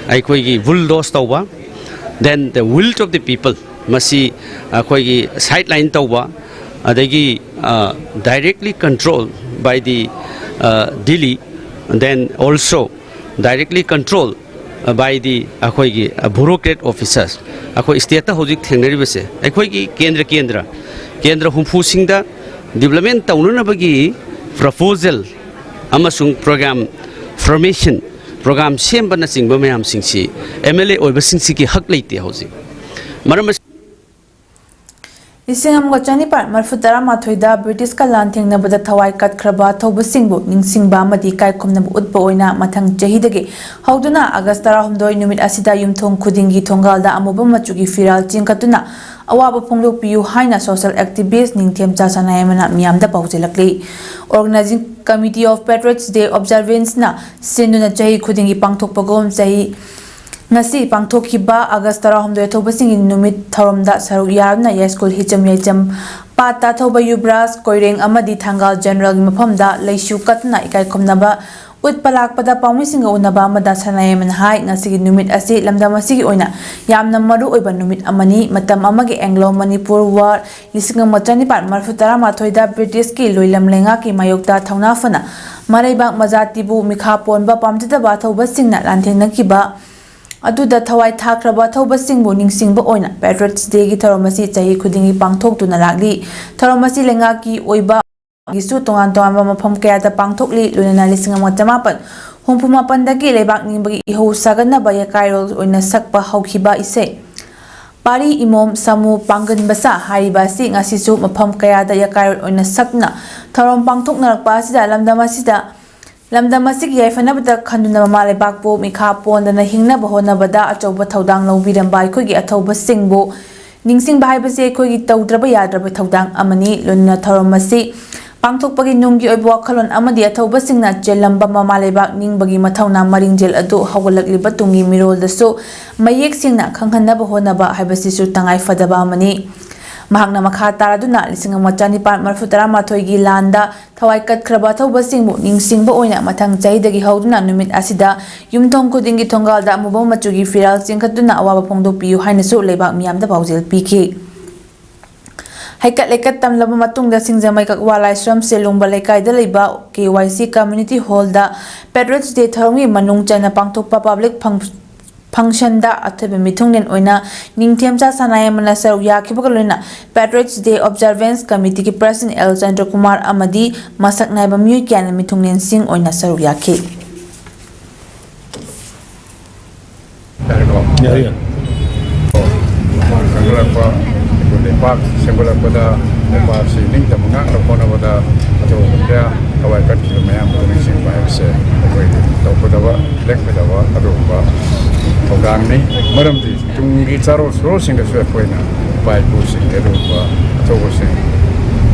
ꯑꯩꯈꯣꯏꯒꯤ ꯕꯨꯜꯗꯣꯖ ꯇꯧꯕ, then the will of the people ꯃꯁꯤ ꯑꯩꯈꯣꯏꯒꯤ ꯁꯥꯏꯠ ꯂꯥꯏꯟ ꯇꯧꯕ, ꯑꯗꯒꯤ directly control by the Delhi, then also directly control by the ꯑꯩꯈꯣꯏꯒꯤ ꯕ꯭ꯌꯨꯔꯣꯀ꯭ꯔꯦꯠ ꯑꯣꯐꯤꯁꯔꯁ꯫ ꯑꯩꯈꯣꯏ ꯁ꯭ꯇꯦꯠꯇ ꯍꯧꯖꯤꯛ ꯊꯦꯡꯅꯔꯤꯕꯁꯦ ꯑꯩꯈꯣꯏꯒꯤ ꯀꯦꯟꯗ꯭ꯔ ꯀꯦꯟꯗ꯭ꯔ ꯀꯦꯟꯗ꯭ꯔ ꯍꯨꯝꯐꯨꯁꯤꯡꯗ ꯗꯤꯕ꯭ꯂꯞꯃꯦꯟ ꯇꯧꯅꯅꯕꯒꯤ ꯄ꯭ꯔꯄꯣꯖꯦꯜ ꯑꯃꯁꯨꯡ ꯄ꯭ꯔꯣꯒ꯭ꯔꯥꯝ ꯐꯣꯔꯃꯦꯁꯟ, ꯄ꯭ꯔꯣꯒ꯭ꯔꯥꯝ ꯁꯦꯝꯕꯅꯆꯤꯡꯕ ꯃꯌꯥꯝꯁꯤꯡꯁꯤ ꯑꯦꯝ ꯑꯦꯜ ꯑꯦ ꯑꯣꯏꯕꯁꯤꯡꯁꯤꯒꯤ ꯍꯛ ꯂꯩꯇꯦ ꯍꯧꯖꯤꯛ꯫ ꯃꯔꯝ ꯑꯁꯤ ꯂꯤꯁꯤꯡ ꯑꯃꯒ ꯆꯅꯤꯄꯥꯟ ꯃꯔꯤꯐꯨ ꯇꯔꯥꯃꯥꯊꯣꯏꯗ ꯕ꯭ꯔꯤꯇꯤꯁꯀ ꯂꯥꯟꯊꯦꯡꯅꯕꯗ ꯊꯋꯥꯏ ꯀꯠꯈ꯭ꯔꯕ ꯑꯊꯧꯕꯁꯤꯡꯕꯨ ꯅꯤꯡꯁꯤꯡꯕ ꯑꯃꯗꯤ ꯏꯀꯥꯏ ꯈꯨꯝꯅꯕ ꯎꯠꯄ ꯑꯣꯏꯅ ꯃꯊꯪ ꯆꯍꯤꯗꯒꯤ ꯍꯧꯗꯨꯅ ꯑꯥꯒꯁ ꯇꯔꯥꯍꯨꯝꯗꯣꯏ ꯅꯨꯃꯤꯠ ꯑꯁꯤꯗ ꯌꯨꯝꯊꯣꯡ ꯈꯨꯗꯤꯡꯒꯤ ꯊꯣꯡꯒꯥꯜꯗ ꯑꯃꯨꯕ ꯃꯆꯨꯒꯤ ꯐꯤꯔꯥꯜ ꯆꯤꯡꯈꯠꯇꯨꯅ ꯑꯋꯥꯕ ꯐꯣꯡꯗꯣꯛꯄꯤꯌꯨ ꯍꯥꯏꯅ social activist ꯅꯤꯡꯊꯦꯝꯆꯥ ꯁꯅꯥꯌꯥꯏꯃꯅ ꯃꯤꯌꯥꯝꯗ ꯄꯥꯎꯖꯦꯜꯂꯛꯂꯤ꯫ Organizing Committee of Patriots Day Observanceꯅ ꯁꯤꯟꯗꯨꯅ ꯆꯍꯤ ꯈꯨꯗꯤꯡꯒꯤ ꯄꯥꯡꯊꯣꯛꯄꯒꯨꯝ ꯆꯍꯤ ꯉꯁꯤ ꯄꯥꯡꯊꯣꯛꯈꯤꯕ ꯑꯥꯒꯁ ꯇꯔꯥꯍꯨꯝꯗꯣꯏ ꯑꯊꯧꯕꯁꯤꯡꯒꯤ ꯅꯨꯃꯤꯠ ꯊꯧꯔꯝꯗ ꯁꯔꯨꯛ ꯌꯥꯗꯨꯅ ꯌꯥꯏꯁ꯭ꯀꯨꯜ ꯍꯤꯆꯝ ꯌꯥꯏꯆꯝ ꯄꯥꯠꯇ ꯊꯧꯕ ꯌꯨꯕ꯭ꯔꯥꯖ ꯀꯣꯏꯔꯦꯡ ꯑꯃꯗꯤ ꯊꯪꯒꯥꯜ ꯖꯦꯅꯔꯦꯜꯒꯤ ꯃꯐꯝꯗ ꯂꯩꯁꯨ ꯀꯠꯇꯨꯅ ꯏꯀꯥꯏ ꯈꯨꯝꯅꯕ ꯎꯠꯄ ꯂꯥꯛꯄꯗ ꯄꯥꯎꯃꯤꯁꯤꯡꯒ ꯎꯅꯕ ꯑꯃꯗ ꯁꯅꯥꯌꯥꯏꯃꯅ ꯍꯥꯏ, ꯉꯁꯤꯒꯤ ꯅꯨꯃꯤꯠ ꯑꯁꯤ ꯂꯝꯗꯝ ꯑꯁꯤꯒꯤ ꯑꯣꯏꯅ ꯌꯥꯝꯅ ꯃꯔꯨ ꯑꯣꯏꯕ ꯅꯨꯃꯤꯠ ꯑꯃꯅꯤ꯫ ꯃꯇꯝ ꯑꯃꯒꯤ Anglo Manipur War ꯂꯤꯁꯤꯡ ꯑꯃ ꯆꯅꯤꯄꯥꯟ ꯃꯔꯤꯐꯨ ꯇꯔꯥꯃꯥꯊꯣꯏꯗ ꯕ꯭ꯔꯤꯇꯤꯁꯀꯤ ꯂꯣꯏꯂꯝ ꯂꯩꯉꯥꯛꯀꯤ ꯃꯥꯌꯣꯛꯇ ꯊꯧꯅꯥ ꯐꯅ ꯃꯔꯩꯕꯥꯛ ꯃꯖꯥꯇꯤꯕꯨ ꯃꯤꯈꯥ ꯄꯣꯟꯕ ꯄꯥꯝꯖꯗꯕ ꯑꯊꯧꯕꯁꯤꯡꯅ ꯂꯥꯟꯊꯦꯡꯅꯈꯤꯕ ꯑꯗꯨꯗ ꯊꯋꯥꯏ ꯊꯥꯈ꯭ꯔꯕ ꯑꯊꯧꯕꯁꯤꯡꯕꯨ ꯅꯤꯡꯁꯤꯡꯕ ꯑꯣꯏꯅ Patriots Dayꯒꯤ ꯊꯧꯔꯝ ꯑꯁꯤ ꯆꯍꯤ ꯈꯨꯗꯤꯡꯒꯤ ꯄꯥꯡꯊꯣꯛꯇꯨꯅ ꯂꯥꯛꯂꯤ꯫ ꯊꯧꯔꯝ ꯑꯁꯤ ꯂꯩꯉꯥꯛꯀꯤ ꯑꯣꯏꯕ ꯒꯤꯁꯨ ꯇꯣꯉꯥꯟ ꯇꯣꯉꯥꯟꯕ ꯃꯐꯝ ꯀꯌꯥꯗ ꯄꯥꯡꯊꯣꯛꯂꯤ꯫ ꯂꯣꯏꯅꯅ ꯂꯤꯁꯤꯡ ꯑꯃ ꯆꯃꯥꯄꯟ ꯍꯨꯝꯐꯨ ꯃꯥꯄꯟꯗꯒꯤ ꯂꯩꯕꯥꯛ ꯅꯤꯡꯕꯒꯤ ꯏꯍꯧ ꯁꯥꯒꯠꯅꯕ ꯌꯀꯥꯏꯔꯣꯜ ꯑꯣꯏꯅ ꯁꯛꯄ ꯍꯧꯈꯤꯕ ꯏꯁꯩ ꯄꯥꯔꯤ ꯏꯃꯣꯝ ꯁꯥꯃꯨ ꯄꯥꯡꯒꯟ ꯕꯁꯥ ꯍꯥꯏꯔꯤꯕ ꯑꯁꯤ ꯉꯁꯤꯁꯨ ꯃꯐꯝ ꯀꯌꯥꯗ ꯌꯀꯥꯏꯔꯣꯜ ꯑꯣꯏꯅ ꯁꯛꯅ ꯊꯧꯔꯝ ꯄꯥꯡꯊꯣꯛꯅꯔꯛꯄ ꯑꯁꯤꯗ ꯂꯝꯗꯝ ꯑꯁꯤꯗ ꯂꯝꯗꯝ ꯑꯁꯤꯒꯤ ꯌꯥꯏꯐꯅꯕꯗ ꯈꯟꯗꯨꯅ ꯃꯃꯥ ꯂꯩꯕꯥꯛꯄꯨ ꯃꯤꯈꯥ ꯄꯣꯟꯗꯅ ꯍꯤꯡꯅꯕ ꯍꯣꯠꯅꯕꯗ ꯑꯆꯧꯕ ꯊꯧꯗꯥꯡ ꯂꯧꯕꯤꯔꯝꯕ ꯑꯩꯈꯣꯏꯒꯤ ꯑꯊꯧꯕꯁꯤꯡꯕꯨ ꯅꯤꯡꯁꯤꯡꯕ ꯍꯥꯏꯕꯁꯤ ꯑꯩꯈꯣꯏꯒꯤ ꯇꯧꯗ꯭ꯔꯕ ꯌꯥꯗ꯭ꯔꯕ ꯊꯧꯗꯥꯡ ꯑꯃꯅꯤ꯫ ꯂꯣꯏꯅꯅ ꯊꯧꯔꯝ ꯑꯁꯤ ꯄꯥꯡꯊꯣꯛꯄꯒꯤ ꯅꯨꯡꯒꯤ ꯑꯣꯏꯕ ꯋꯥꯈꯜꯂꯣꯟ ꯑꯃꯗꯤ ꯑꯊꯧꯕꯁꯤꯡꯅ ꯆꯦꯜꯂꯝꯕ ꯃꯃꯥ ꯂꯩꯕꯥꯛ ꯅꯤꯡꯕꯒꯤ ꯃꯊꯧꯅꯥ ꯃꯔꯤꯡꯖꯦꯜ ꯑꯗꯨ ꯍꯧꯒꯠꯂꯛꯂꯤꯕ ꯇꯨꯡꯒꯤ ꯃꯤꯔꯣꯜꯗꯁꯨ ꯃꯌꯦꯛ ꯁꯦꯡꯅ ꯈꯪꯍꯟꯅꯕ ꯍꯣꯠꯅꯕ ꯍꯥꯏꯕꯁꯤꯁꯨ ꯇꯉꯥꯏ ꯐꯗꯕ ꯑꯃꯅꯤ꯫ ꯃꯍꯥꯛꯅ ꯃꯈꯥ ꯇꯥꯔꯗꯨꯅ ꯂꯤꯁꯤꯡ ꯑꯃ ꯆꯅꯤꯄꯥꯟ ꯃꯔꯤꯐꯨ ꯇꯔꯥꯃꯥꯊꯣꯏꯒꯤ ꯂꯥꯟꯗ ꯊꯋꯥꯏ ꯀꯠꯈ꯭ꯔꯕ ꯑꯊꯧꯕꯁꯤꯡꯕꯨ ꯅꯤꯡꯁꯤꯡꯕ ꯑꯣꯏꯅ ꯃꯊꯪ ꯆꯍꯤꯗꯒꯤ ꯍꯧꯗꯨꯅ ꯅꯨꯃꯤꯠ ꯑꯁꯤꯗ ꯌꯨꯝꯊꯣꯡ ꯈꯨꯗꯤꯡꯒꯤ ꯊꯣꯡꯒꯥꯜꯗ ꯑꯃꯨꯕ ꯃꯆꯨꯒꯤ ꯐꯤꯔꯥꯜ ꯆꯤꯡꯈꯠꯇꯨꯅ ꯑꯋꯥꯕ ꯐꯣꯡꯗꯣꯛꯄꯤꯌꯨ ꯍꯥꯏꯅꯁꯨ ꯂꯩꯕꯥꯛ ꯃꯤꯌꯥꯝꯗ ꯄꯥꯎꯖꯦꯜ ꯄꯤꯈꯤ꯫ ꯍꯩꯀꯠ ꯂꯩꯀꯠ ꯇꯝꯂꯕ ꯃꯇꯨꯡꯗ ꯁꯤꯡꯖꯃꯩ ꯀꯛꯋꯥ ꯂꯥꯏꯁ꯭ꯔꯝ ꯁꯦꯂꯨꯡꯕ ꯂꯩꯀꯥꯏꯗ ꯂꯩꯕ K Y C Community Hallꯗ Patriots Day ꯊꯧꯔꯝꯒꯤ ꯃꯅꯨꯡ ꯆꯟꯅ ꯄꯥꯡꯊꯣꯛꯄ public functionꯗ ꯑꯊꯣꯏꯕ ꯃꯤꯊꯨꯡꯂꯦꯟ ꯑꯣꯏꯅ ꯅꯤꯡꯊꯦꯝꯆꯥ ꯁꯅꯥꯌꯥꯏꯃꯅ ꯁꯔꯨꯛ ꯌꯥꯈꯤꯕꯒ ꯂꯣꯏꯅꯅ Patriots Day Observance Committeeꯒꯤ President L ꯆꯟꯗ꯭ꯔꯀꯨꯃꯥꯔ ꯑꯃꯗꯤ ꯃꯁꯛ ꯅꯥꯏꯕ ꯃꯤꯑꯣꯏ ꯀꯌꯥꯅ ꯃꯤꯊꯨꯡꯂꯦꯟꯁꯤꯡ ꯑꯣꯏꯅ ꯁꯔꯨꯛ ꯌꯥꯈꯤ꯫ ꯌꯥꯏ, ꯌꯥꯏ꯫ ꯈꯪꯒꯠꯂꯛꯄ ꯑꯩꯈꯣꯏ ꯂꯩꯄꯥꯛ ꯁꯦꯝꯒꯠꯂꯛꯄꯗ ꯂꯩꯄꯥꯛꯁꯤ ꯅꯤꯡꯇꯝꯕ ꯉꯥꯛꯅ ꯍꯣꯠꯅꯕꯗ ꯑꯆꯧꯕ ꯀꯌꯥ ꯊꯋꯥꯏ ꯀꯠꯈꯤꯕ ꯃꯌꯥꯝ ꯑꯗꯨ ꯅꯤꯡꯁꯤꯡꯕ ꯍꯥꯏꯕꯁꯦ ꯑꯩꯈꯣꯏꯒꯤ ꯇꯧꯒꯗꯕ, ꯂꯦꯞꯀꯗꯕ ꯑꯗꯨꯒꯨꯝꯕ ꯊꯧꯗꯥꯡꯅꯤ꯫ ꯃꯔꯝꯗꯤ ꯇꯨꯡꯒꯤ ꯆꯥꯔꯣꯜ ꯁꯨꯔꯣꯜꯁꯤꯡꯗꯁꯨ ꯑꯩꯈꯣꯏꯅ ꯏꯄꯥ ꯏꯄꯨꯁꯤꯡꯒꯤ ꯑꯗꯨꯒꯨꯝꯕ ꯑꯆꯧꯕꯁꯤꯡ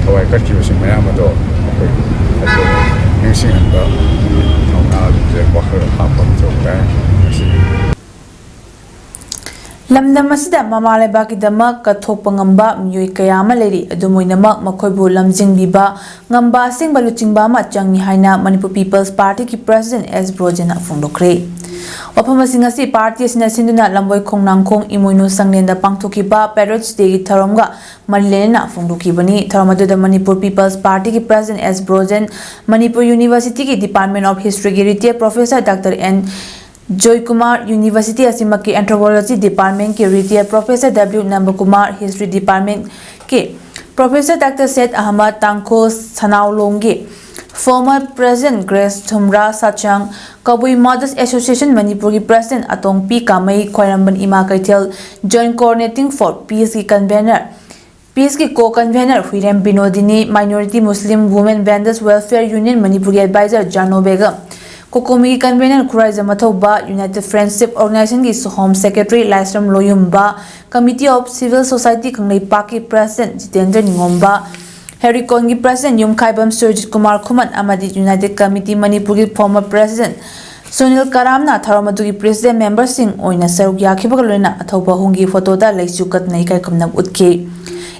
ꯊꯋꯥꯏ ꯀꯠꯈꯤꯕꯁꯤꯡ ꯃꯌꯥꯝ ꯑꯗꯣ ꯑꯩꯈꯣꯏ, ꯑꯩꯈꯣꯏ ꯅꯤꯡꯁꯤꯡꯍꯟꯕ ꯊꯧꯅꯥꯁꯦ ꯋꯥꯈꯜ ꯍꯥꯞꯄ ꯑꯃ ꯃꯊꯧ ꯇꯥꯏ꯫ ꯃꯁꯤ ꯂꯝꯗꯝ ꯑꯁꯤꯗ ꯃꯃꯥ ꯂꯩꯕꯥꯛꯀꯤꯗꯃꯛ ꯀꯠꯊꯣꯛꯄ ꯉꯝꯕ ꯃꯤꯑꯣꯏ ꯀꯌꯥ ꯑꯃ ꯂꯩꯔꯤ꯫ ꯑꯗꯨꯝ ꯑꯣꯏꯅꯃꯛ, ꯃꯈꯣꯏꯕꯨ ꯂꯝꯖꯤꯡꯕꯤꯕ ꯉꯝꯕ ꯑꯁꯦꯡꯕ ꯂꯨꯆꯤꯡꯕ ꯑꯃ ꯆꯪꯏ ꯍꯥꯏꯅ ꯃꯅꯤꯄꯨꯔ ꯄꯤꯄꯜꯁ ꯄꯥꯔꯇꯤꯒꯤ ꯄ꯭ꯔꯁꯤꯗꯦꯟꯠ ꯑꯦꯁ ꯕ꯭ꯔꯣꯖꯦꯟꯅ ꯐꯣꯡꯗꯣꯛꯈ꯭ꯔꯦ꯫ ꯋꯥꯐꯝ ꯑꯁꯤ ꯉꯁꯤ ꯄꯥꯔꯇꯤ ꯑꯁꯤꯅ ꯁꯤꯟꯗꯨꯅ ꯂꯝꯕꯣꯏ ꯈꯣꯡꯅꯥꯡꯈꯣꯡ ꯏꯃꯣꯏꯅꯨ ꯁꯪꯂꯦꯟꯗ ꯄꯥꯡꯊꯣꯛꯈꯤꯕ ꯄꯦꯔꯣꯠꯁ ꯗꯦꯒꯤ ꯊꯧꯔꯝꯒ ꯃꯔꯤ ꯂꯩꯅꯅ ꯐꯣꯡꯗꯣꯛꯈꯤꯕꯅꯤ꯫ ꯊꯧꯔꯝ ꯑꯗꯨꯗ ꯃꯅꯤꯄꯨꯔ ꯄꯤꯄꯜꯁ ꯄꯥꯔꯇꯤꯒꯤ ꯄ꯭ꯔꯁꯤꯗꯦꯟꯠ ꯑꯦꯁ ꯕ꯭ꯔꯣꯖꯦꯟ, ꯃꯅꯤꯄꯨꯔ ꯌꯨꯅꯤꯚꯔꯁꯤꯇꯤꯒꯤ ꯗꯤꯄꯥꯔꯠꯃꯦꯟꯠ ꯑꯣꯐ ꯍꯤꯁꯇ꯭ꯔꯤꯒꯤ retired professor doctor N Joykumar, university ꯑꯁꯤꯃꯛꯀꯤ ꯑꯦꯟꯊ꯭ꯔꯣꯄꯣꯂꯣꯖꯤ ꯗꯤꯄꯥꯔꯠꯃꯦꯟꯠꯀꯤ retired professor W Nandakumar, history ꯗꯤꯄꯥꯔꯠꯃꯦꯟꯠꯀꯤ ꯄ꯭ꯔꯣꯐꯦꯁꯔ ꯗꯥꯛꯇꯔ ꯁꯦꯠ ꯑꯍꯃꯗ, ꯇꯥꯡꯈꯨꯜ ꯁꯅꯥꯎꯂꯣꯡꯒꯤ former president Grace Thumra Shachang, Kabui mothers association ꯃꯅꯤꯄꯨꯔꯒꯤ president Atongpi Kamei, Khwairamban Ima Keithel joint coordinating for ꯄꯤꯁꯀꯤ ꯀꯟꯚꯦꯅꯔ, ꯄꯤꯁꯀꯤ ꯀꯣ ꯀꯟꯚꯦꯅꯔ ꯍꯨꯏꯔꯦꯝ ꯕꯤꯅꯣꯗꯤꯅꯤ, minority Muslim women vendors welfare union ꯃꯅꯤꯄꯨꯔꯒꯤ ꯑꯦꯗꯚꯥꯏꯖꯔ ꯖꯥꯅꯣ ꯕꯦꯒꯝ, ꯀꯣꯀꯣꯃꯤꯒꯤ convenor Khuraijam Mathouba, united friendship ꯑꯣꯔꯒꯅꯥꯏꯖꯦꯁꯟꯒꯤ home secretary Laishram Loyumba, committee of civil society ꯀꯪꯂꯩꯄꯥꯛꯀꯤ ꯄ꯭ꯔꯦꯁꯤꯗꯦꯟꯠ ꯖꯤꯇꯦꯟꯗ꯭ꯔ ꯅꯤꯉꯣꯝꯕ, ꯍꯦꯔꯤꯀꯣꯟꯒꯤ ꯄ꯭ꯔꯦꯁꯤꯗꯦꯟꯠ ꯌꯨꯝꯈꯥꯏꯕꯝ ꯁꯨꯔꯖꯤꯠ ꯀꯨꯃꯥꯔ ꯈꯨꯃꯟ ꯑꯃꯗꯤ ꯌꯨꯅꯥꯏꯇꯦꯗ ꯀꯃꯤꯇꯤ ꯃꯅꯤꯄꯨꯔꯒꯤ ꯐꯣꯔꯃꯔ ꯄ꯭ꯔꯦꯁꯤꯗꯦꯟꯠ ꯁꯨꯅꯤꯜ ꯀꯔꯥꯝꯅ ꯊꯧꯔꯝ ꯑꯗꯨꯒꯤ ꯄ꯭ꯔꯦꯁꯤꯗꯦꯟꯠ ꯃꯦꯝꯕꯔꯁꯤꯡ ꯑꯣꯏꯅ ꯁꯔꯨꯛ ꯌꯥꯈꯤꯕꯒ ꯂꯣꯏꯅꯅ ꯑꯊꯧꯕ ꯑꯍꯨꯝꯒꯤ ꯐꯣꯇꯣꯗ ꯂꯩꯆꯨ ꯀꯠꯇꯨꯅ ꯏꯀꯥꯏ ꯈꯨꯝꯅꯕ ꯎꯠꯈꯤ꯫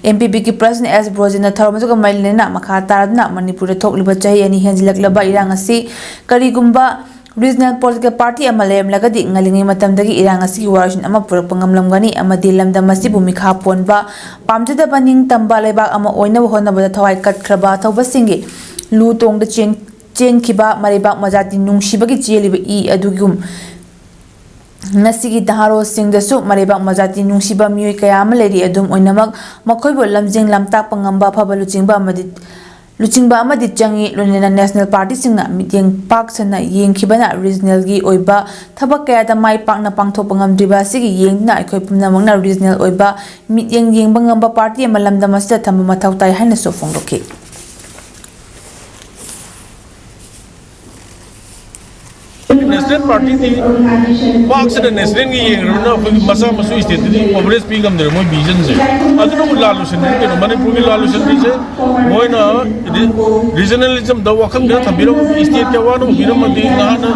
ꯑꯦꯝ ꯄꯤ ꯄꯤꯒꯤ ꯄ꯭ꯔꯦꯁꯤꯗꯦꯟꯠ ꯑꯦꯁ ꯕ꯭ꯔꯣꯖꯦꯟꯅ ꯊꯧꯔꯝ ꯑꯗꯨꯒ ꯃꯔꯤ ꯂꯩꯅꯅ ꯃꯈꯥ ꯇꯥꯔꯗꯨꯅ ꯃꯅꯤꯄꯨꯔꯗ ꯊꯣꯛꯂꯤꯕ ꯆꯍꯤ ꯑꯅꯤ ꯍꯦꯟꯖꯤꯜꯂꯛꯂꯕ ꯏꯔꯥꯡ ꯑꯁꯤ ꯀꯔꯤꯒꯨꯝꯕ ꯔꯤꯖꯅꯦꯜ ꯄꯣꯂꯤꯇꯤꯀꯦꯜ ꯄꯥꯔꯇꯤ ꯑꯃ ꯂꯩꯔꯝꯂꯒꯗꯤ ꯉꯜꯂꯤꯉꯩ ꯃꯇꯝꯗꯒꯤ ꯏꯔꯥꯡ ꯑꯁꯤꯒꯤ ꯋꯥꯔꯣꯏꯁꯤꯟ ꯑꯃ ꯄꯨꯔꯛꯄ ꯉꯝꯂꯝꯒꯅꯤ ꯑꯃꯗꯤ ꯂꯝꯗꯝ ꯑꯁꯤꯕꯨ ꯃꯤꯈꯥ ꯄꯣꯟꯕ ꯄꯥꯝꯖꯗꯕ ꯅꯤꯡꯇꯝꯕ ꯂꯩꯕꯥꯛ ꯑꯃ ꯑꯣꯏꯅꯕ ꯍꯣꯠꯅꯕꯗ ꯊꯋꯥꯏ ꯀꯠꯈ꯭ꯔꯕ ꯑꯊꯧꯕꯁꯤꯡꯒꯤ ꯂꯨ ꯇꯣꯡꯗ ꯆꯦꯟ ꯆꯦꯟꯈꯤꯕ ꯃꯔꯩꯕꯥꯛ ꯃꯖꯥꯇꯤ ꯅꯨꯡꯁꯤꯕꯒꯤ ꯆꯦꯜꯂꯤꯕ ꯏ ꯑꯗꯨꯒꯨꯝ ꯉꯁꯤꯒꯤ ꯅꯍꯥꯔꯣꯜꯁꯤꯡꯗꯁꯨ ꯃꯔꯩꯕꯥꯛ ꯃꯖꯥꯇꯤ ꯅꯨꯡꯁꯤꯕ ꯃꯤꯑꯣꯏ ꯀꯌꯥ ꯑꯃ ꯂꯩꯔꯤ꯫ ꯑꯗꯨꯝ ꯑꯣꯏꯅꯃꯛ, ꯃꯈꯣꯏꯕꯨ ꯂꯝꯖꯤꯡ ꯂꯝꯇꯥꯛꯄ ꯉꯝꯕ ꯑꯐꯕ ꯂꯨꯆꯤꯡꯕ ꯑꯃꯗꯤ ꯂꯨꯆꯤꯡꯕ ꯑꯃꯗꯤ ꯆꯪꯏ꯫ ꯂꯣꯏꯅꯅ ꯅꯦꯁꯅꯦꯜ ꯄꯥꯔꯇꯤꯁꯤꯡꯅ ꯃꯤꯠꯌꯦꯡ ꯄꯥꯛ ꯁꯟꯅ ꯌꯦꯡꯈꯤꯕꯅ ꯔꯤꯖꯅꯦꯜꯒꯤ ꯑꯣꯏꯕ ꯊꯕꯛ ꯀꯌꯥꯗ ꯃꯥꯏ ꯄꯥꯛꯅ ꯄꯥꯡꯊꯣꯛꯄ ꯉꯝꯗ꯭ꯔꯤꯕ ꯑꯁꯤꯒꯤ ꯌꯦꯡꯗꯨꯅ ꯑꯩꯈꯣꯏ ꯄꯨꯝꯅꯃꯛꯅ ꯔꯤꯖꯅꯦꯜ ꯑꯣꯏꯕ ꯃꯤꯠꯌꯦꯡ ꯌꯦꯡꯕ ꯉꯝꯕ ꯄꯥꯔꯇꯤ ꯑꯃ ꯂꯝꯗꯝ ꯑꯁꯤꯗ ꯊꯝꯕ ꯃꯊꯧ ꯇꯥꯏ ꯍꯥꯏꯅꯁꯨ ꯐꯣꯡꯗꯣꯛꯈꯤ꯫ ꯅꯦꯁꯅꯦꯜ ꯄꯥꯔꯇꯤꯗꯤ ꯄꯥꯛ ꯁꯟꯅ ꯅꯦꯁꯅꯦꯜꯒꯤ ꯌꯦꯡꯈ꯭ꯔꯕꯅꯤꯅ ꯑꯩꯈꯣꯏꯒꯤ ꯃꯆꯥ ꯃꯁꯨ ꯁ꯭ꯇꯦꯠꯇꯗꯤ ꯀꯣꯚꯔꯦꯖ ꯄꯤ ꯉꯝꯗ꯭ꯔꯦ ꯃꯣꯏ ꯚꯤꯖꯟꯁꯦ꯫ ꯑꯗꯨꯅꯕꯨ ꯂꯥꯜꯂꯨꯁꯟꯗ꯭ꯔꯤ ꯀꯩꯅꯣ, ꯃꯅꯤꯄꯨꯔꯒꯤ ꯂꯥꯜꯂꯨꯁꯟꯗ꯭ꯔꯤꯁꯦ ꯃꯣꯏꯅ ꯔꯤꯖꯅꯦꯂꯤꯖꯝꯗ ꯋꯥꯈꯜ ꯈꯔ ꯊꯝꯕꯤꯔꯝꯃꯗꯤ, ꯁ꯭ꯇꯦꯠꯀꯤ ꯑꯋꯥ ꯑꯅ ꯎꯕꯤꯔꯝꯃꯗꯤ ꯅꯍꯥꯟꯅ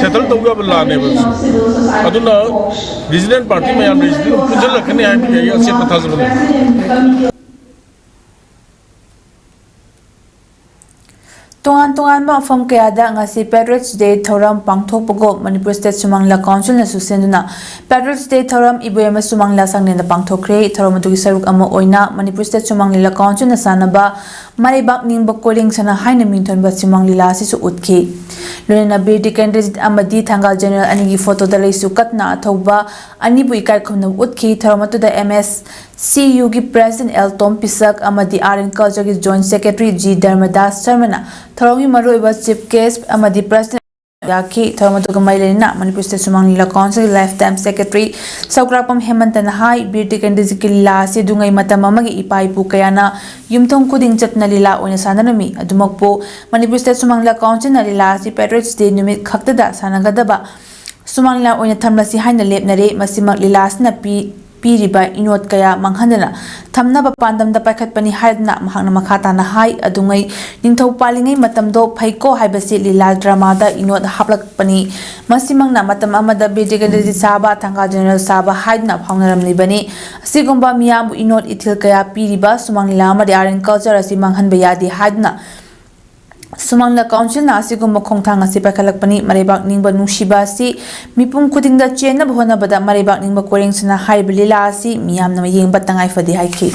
ꯁꯦꯇꯜ ꯇꯧ ꯌꯥꯕ ꯂꯥꯟꯅꯦꯕ꯫ ꯑꯗꯨꯅ ꯔꯤꯖꯅꯦꯜ ꯄꯥꯔꯇꯤ ꯃꯌꯥꯝ ꯂꯩꯔꯤꯁꯤꯗꯤ ꯑꯗꯨꯝ ꯄꯨꯟꯁꯤꯜꯂꯛꯀꯅꯤ ꯍꯥꯏꯕꯒꯤ ꯑꯩ ꯑꯆꯦꯠꯄ ꯊꯥꯖꯕ ꯂꯩ꯫ ꯇꯣꯉꯥꯟ ꯇꯣꯉꯥꯟꯕ ꯃꯐꯝ ꯀꯌꯥꯗ ꯉꯁꯤ Patriots Day ꯊꯧꯔꯝ ꯄꯥꯡꯊꯣꯛꯄꯒꯨꯝ ꯃꯅꯤꯄꯨꯔ ꯁ꯭ꯇꯦꯠ ꯁꯨꯃꯥꯡ ꯂꯤꯂꯥ ꯀꯥꯎꯟꯁꯤꯜꯅꯁꯨ ꯁꯤꯟꯗꯨꯅ Patriots Day ꯊꯧꯔꯝ ꯏꯕꯣꯌꯥꯏꯃ ꯁꯨꯃꯥꯡ ꯂꯤꯂꯥ ꯁꯪꯂꯦꯟꯗ ꯄꯥꯡꯊꯣꯛꯈ꯭ꯔꯦ꯫ ꯊꯧꯔꯝ ꯑꯗꯨꯒꯤ ꯁꯔꯨꯛ ꯑꯃ ꯑꯣꯏꯅ ꯃꯅꯤꯄꯨꯔ ꯁ꯭ꯇꯦꯠ ꯁꯨꯃꯥꯡ ꯂꯤꯂꯥ ꯀꯥꯎꯟꯁꯤꯜꯅ ꯁꯥꯟꯅꯕ ꯃꯔꯩꯕꯥꯛ ꯅꯤꯡꯕ ꯀꯣꯏꯔꯦꯡ ꯁꯅꯥ ꯍꯥꯏꯅ ꯃꯤꯡꯊꯣꯟꯕ ꯁꯨꯃꯥꯡ ꯂꯤꯂꯥ ꯑꯁꯤꯁꯨ ꯎꯠꯈꯤ꯫ ꯂꯣꯏꯅꯅ ꯕꯤꯔ ꯇꯤꯀꯦꯟꯗ꯭ꯔꯖꯤꯠ ꯑꯃꯗꯤ ꯊꯪꯒꯥꯜ ꯖꯦꯅꯔꯦꯜ ꯑꯅꯤꯒꯤ ꯐꯣꯇꯣꯗ ꯂꯩꯁꯨ ꯀꯠꯇꯨꯅ ꯑꯊꯧꯕ ꯑꯅꯤꯕꯨ ꯏꯀꯥꯏ ꯈꯨꯝꯅꯕ ꯎꯠꯈꯤ꯫ ꯊꯧꯔꯝ ꯑꯗꯨꯗ ꯑꯦꯝ ꯑꯦꯁ ꯁꯤ ꯌꯨꯒꯤ ꯄ꯭ꯔꯦꯁꯤꯗꯦꯟꯠ ꯑꯦꯜ ꯇꯣꯝ ꯄꯤꯁꯛ ꯑꯃꯗꯤ ꯑꯥꯔꯠ ꯑꯦꯟ ꯀꯜꯆꯔꯒꯤ ꯖꯣꯏꯟꯠ ꯁꯦꯀ꯭ꯔꯦꯇꯔꯤ ꯖꯤ ꯙꯔꯃꯗꯥꯁ ꯁꯔꯃꯅ ꯊꯧꯔꯝꯒꯤ ꯃꯔꯨꯑꯣꯏꯕ ꯆꯤꯐ ꯒꯦꯁ꯭ꯠ ꯑꯃꯗꯤ ꯄ꯭ꯔꯦꯁꯤꯗꯦꯟꯠ ꯌꯥꯈꯤ꯫ ꯊꯧꯔꯝ ꯑꯗꯨꯒ ꯃꯔꯤ ꯂꯩꯅꯅ ꯃꯅꯤꯄꯨꯔ ꯁ꯭ꯇꯦꯠ ꯁꯨꯃꯥꯡ ꯂꯤꯂꯥ ꯀꯥꯎꯟꯁꯤꯜꯒꯤ ꯂꯥꯏꯐ ꯇꯥꯏꯝ ꯁꯦꯀ꯭ꯔꯦꯇꯔꯤ ꯁꯧꯒ꯭ꯔꯥꯛꯄꯝ ꯍꯦꯃꯟꯇꯅ ꯍꯥꯏ, ꯕꯤꯔ ꯇꯤꯀꯦꯟꯗ꯭ꯔꯖꯤꯠꯀꯤ ꯂꯤꯂꯥ ꯑꯁꯤ ꯑꯗꯨꯉꯩ ꯃꯇꯝ ꯑꯃꯒꯤ ꯏꯄꯥ ꯏꯄꯨ ꯀꯌꯥꯅ ꯌꯨꯝꯊꯣꯡ ꯈꯨꯗꯤꯡ ꯆꯠꯇꯨꯅ ꯂꯤꯂꯥ ꯑꯣꯏꯅ ꯁꯥꯟꯅꯔꯝꯃꯤ꯫ ꯑꯗꯨꯃꯛꯄꯨ ꯃꯅꯤꯄꯨꯔ ꯁ꯭ꯇꯦꯠ ꯁꯨꯃꯥꯡ ꯂꯤꯂꯥ ꯀꯥꯎꯟꯁꯤꯜꯅ ꯂꯤꯂꯥ ꯑꯁꯤ Patriots Day ꯅꯨꯃꯤꯠ ꯈꯛꯇꯗ ꯁꯥꯟꯅꯒꯗꯕ ꯁꯨꯃꯥꯡ ꯂꯤꯂꯥ ꯑꯣꯏꯅ ꯊꯝꯂꯁꯤ ꯍꯥꯏꯅ ꯂꯦꯞꯅꯔꯦ꯫ ꯃꯁꯤꯃꯛ ꯂꯤꯂꯥ ꯑꯁꯤꯅ ꯄꯤ-, ꯄꯤꯔꯤꯕ ꯏꯅꯣꯠ ꯀꯌꯥ ꯃꯥꯡꯍꯟꯗꯅ ꯊꯝꯅꯕ ꯄꯥꯟꯗꯝꯗ ꯄꯥꯏꯈꯠꯄꯅꯤ ꯍꯥꯏꯗꯨꯅ ꯃꯍꯥꯛꯅ ꯃꯈꯥ ꯇꯥꯅ ꯍꯥꯏ꯫ ꯑꯗꯨꯉꯩ ꯅꯤꯡꯊꯧ ꯄꯥꯜꯂꯤꯉꯩ ꯃꯇꯝꯗꯣ ꯐꯩꯀꯣ ꯍꯥꯏꯕꯁꯤ ꯂꯤꯂꯥ ꯗ꯭ꯔꯃꯥꯗ ꯏꯅꯣꯠ ꯍꯥꯞꯂꯛꯄꯅꯤ꯫ ꯃꯁꯤꯃꯛꯅ ꯃꯇꯝ ꯑꯃꯗ ꯕꯤꯔ ꯇꯤꯀꯦꯟꯗ꯭ꯔꯖꯤꯠ ꯁꯥꯕ, ꯊꯪꯒꯥꯜ ꯖꯦꯅꯔꯦꯜ ꯁꯥꯕ ꯍꯥꯏꯗꯨꯅ ꯐꯥꯎꯅꯔꯝꯂꯤꯕꯅꯤ꯫ ꯑꯁꯤꯒꯨꯝꯕ ꯃꯤꯌꯥꯝꯕꯨ ꯏꯅꯣꯠ ꯏꯊꯤꯜ ꯀꯌꯥ ꯄꯤꯔꯤꯕ ꯁꯨꯃꯥꯡ ꯂꯤꯂꯥ ꯑꯃꯗꯤ ꯑꯥꯔꯠ ꯑꯦꯟ ꯀꯜꯆꯔ ꯑꯁꯤ ꯃꯥꯡꯍꯟꯕ ꯌꯥꯗꯦ ꯍꯥꯏꯗꯨꯅ ꯁꯨꯃꯥꯡ ꯂꯤꯂꯥ ꯀꯥꯎꯟꯁꯤꯜꯅ ꯑꯁꯤꯒꯨꯝꯕ ꯈꯣꯡꯊꯥꯡ ꯑꯁꯤ ꯄꯥꯏꯈꯠꯂꯛꯄꯅꯤ꯫ ꯃꯔꯩꯕꯥꯛ ꯅꯤꯡꯕ ꯅꯨꯡꯁꯤꯕ ꯑꯁꯤ ꯃꯤꯄꯨꯝ ꯈꯨꯗꯤꯡꯗ ꯆꯦꯟꯅꯕ ꯍꯣꯠꯅꯕꯗ ꯃꯔꯩꯕꯥꯛ ꯅꯤꯡꯕ ꯀꯣꯏꯔꯦꯡ ꯁꯅꯥ ꯍꯥꯏꯔꯤꯕ ꯂꯤꯂꯥ ꯑꯁꯤ ꯃꯤꯌꯥꯝꯅ ꯌꯦꯡꯕ ꯇꯉꯥꯏ ꯐꯗꯦ ꯍꯥꯏꯈꯤ꯫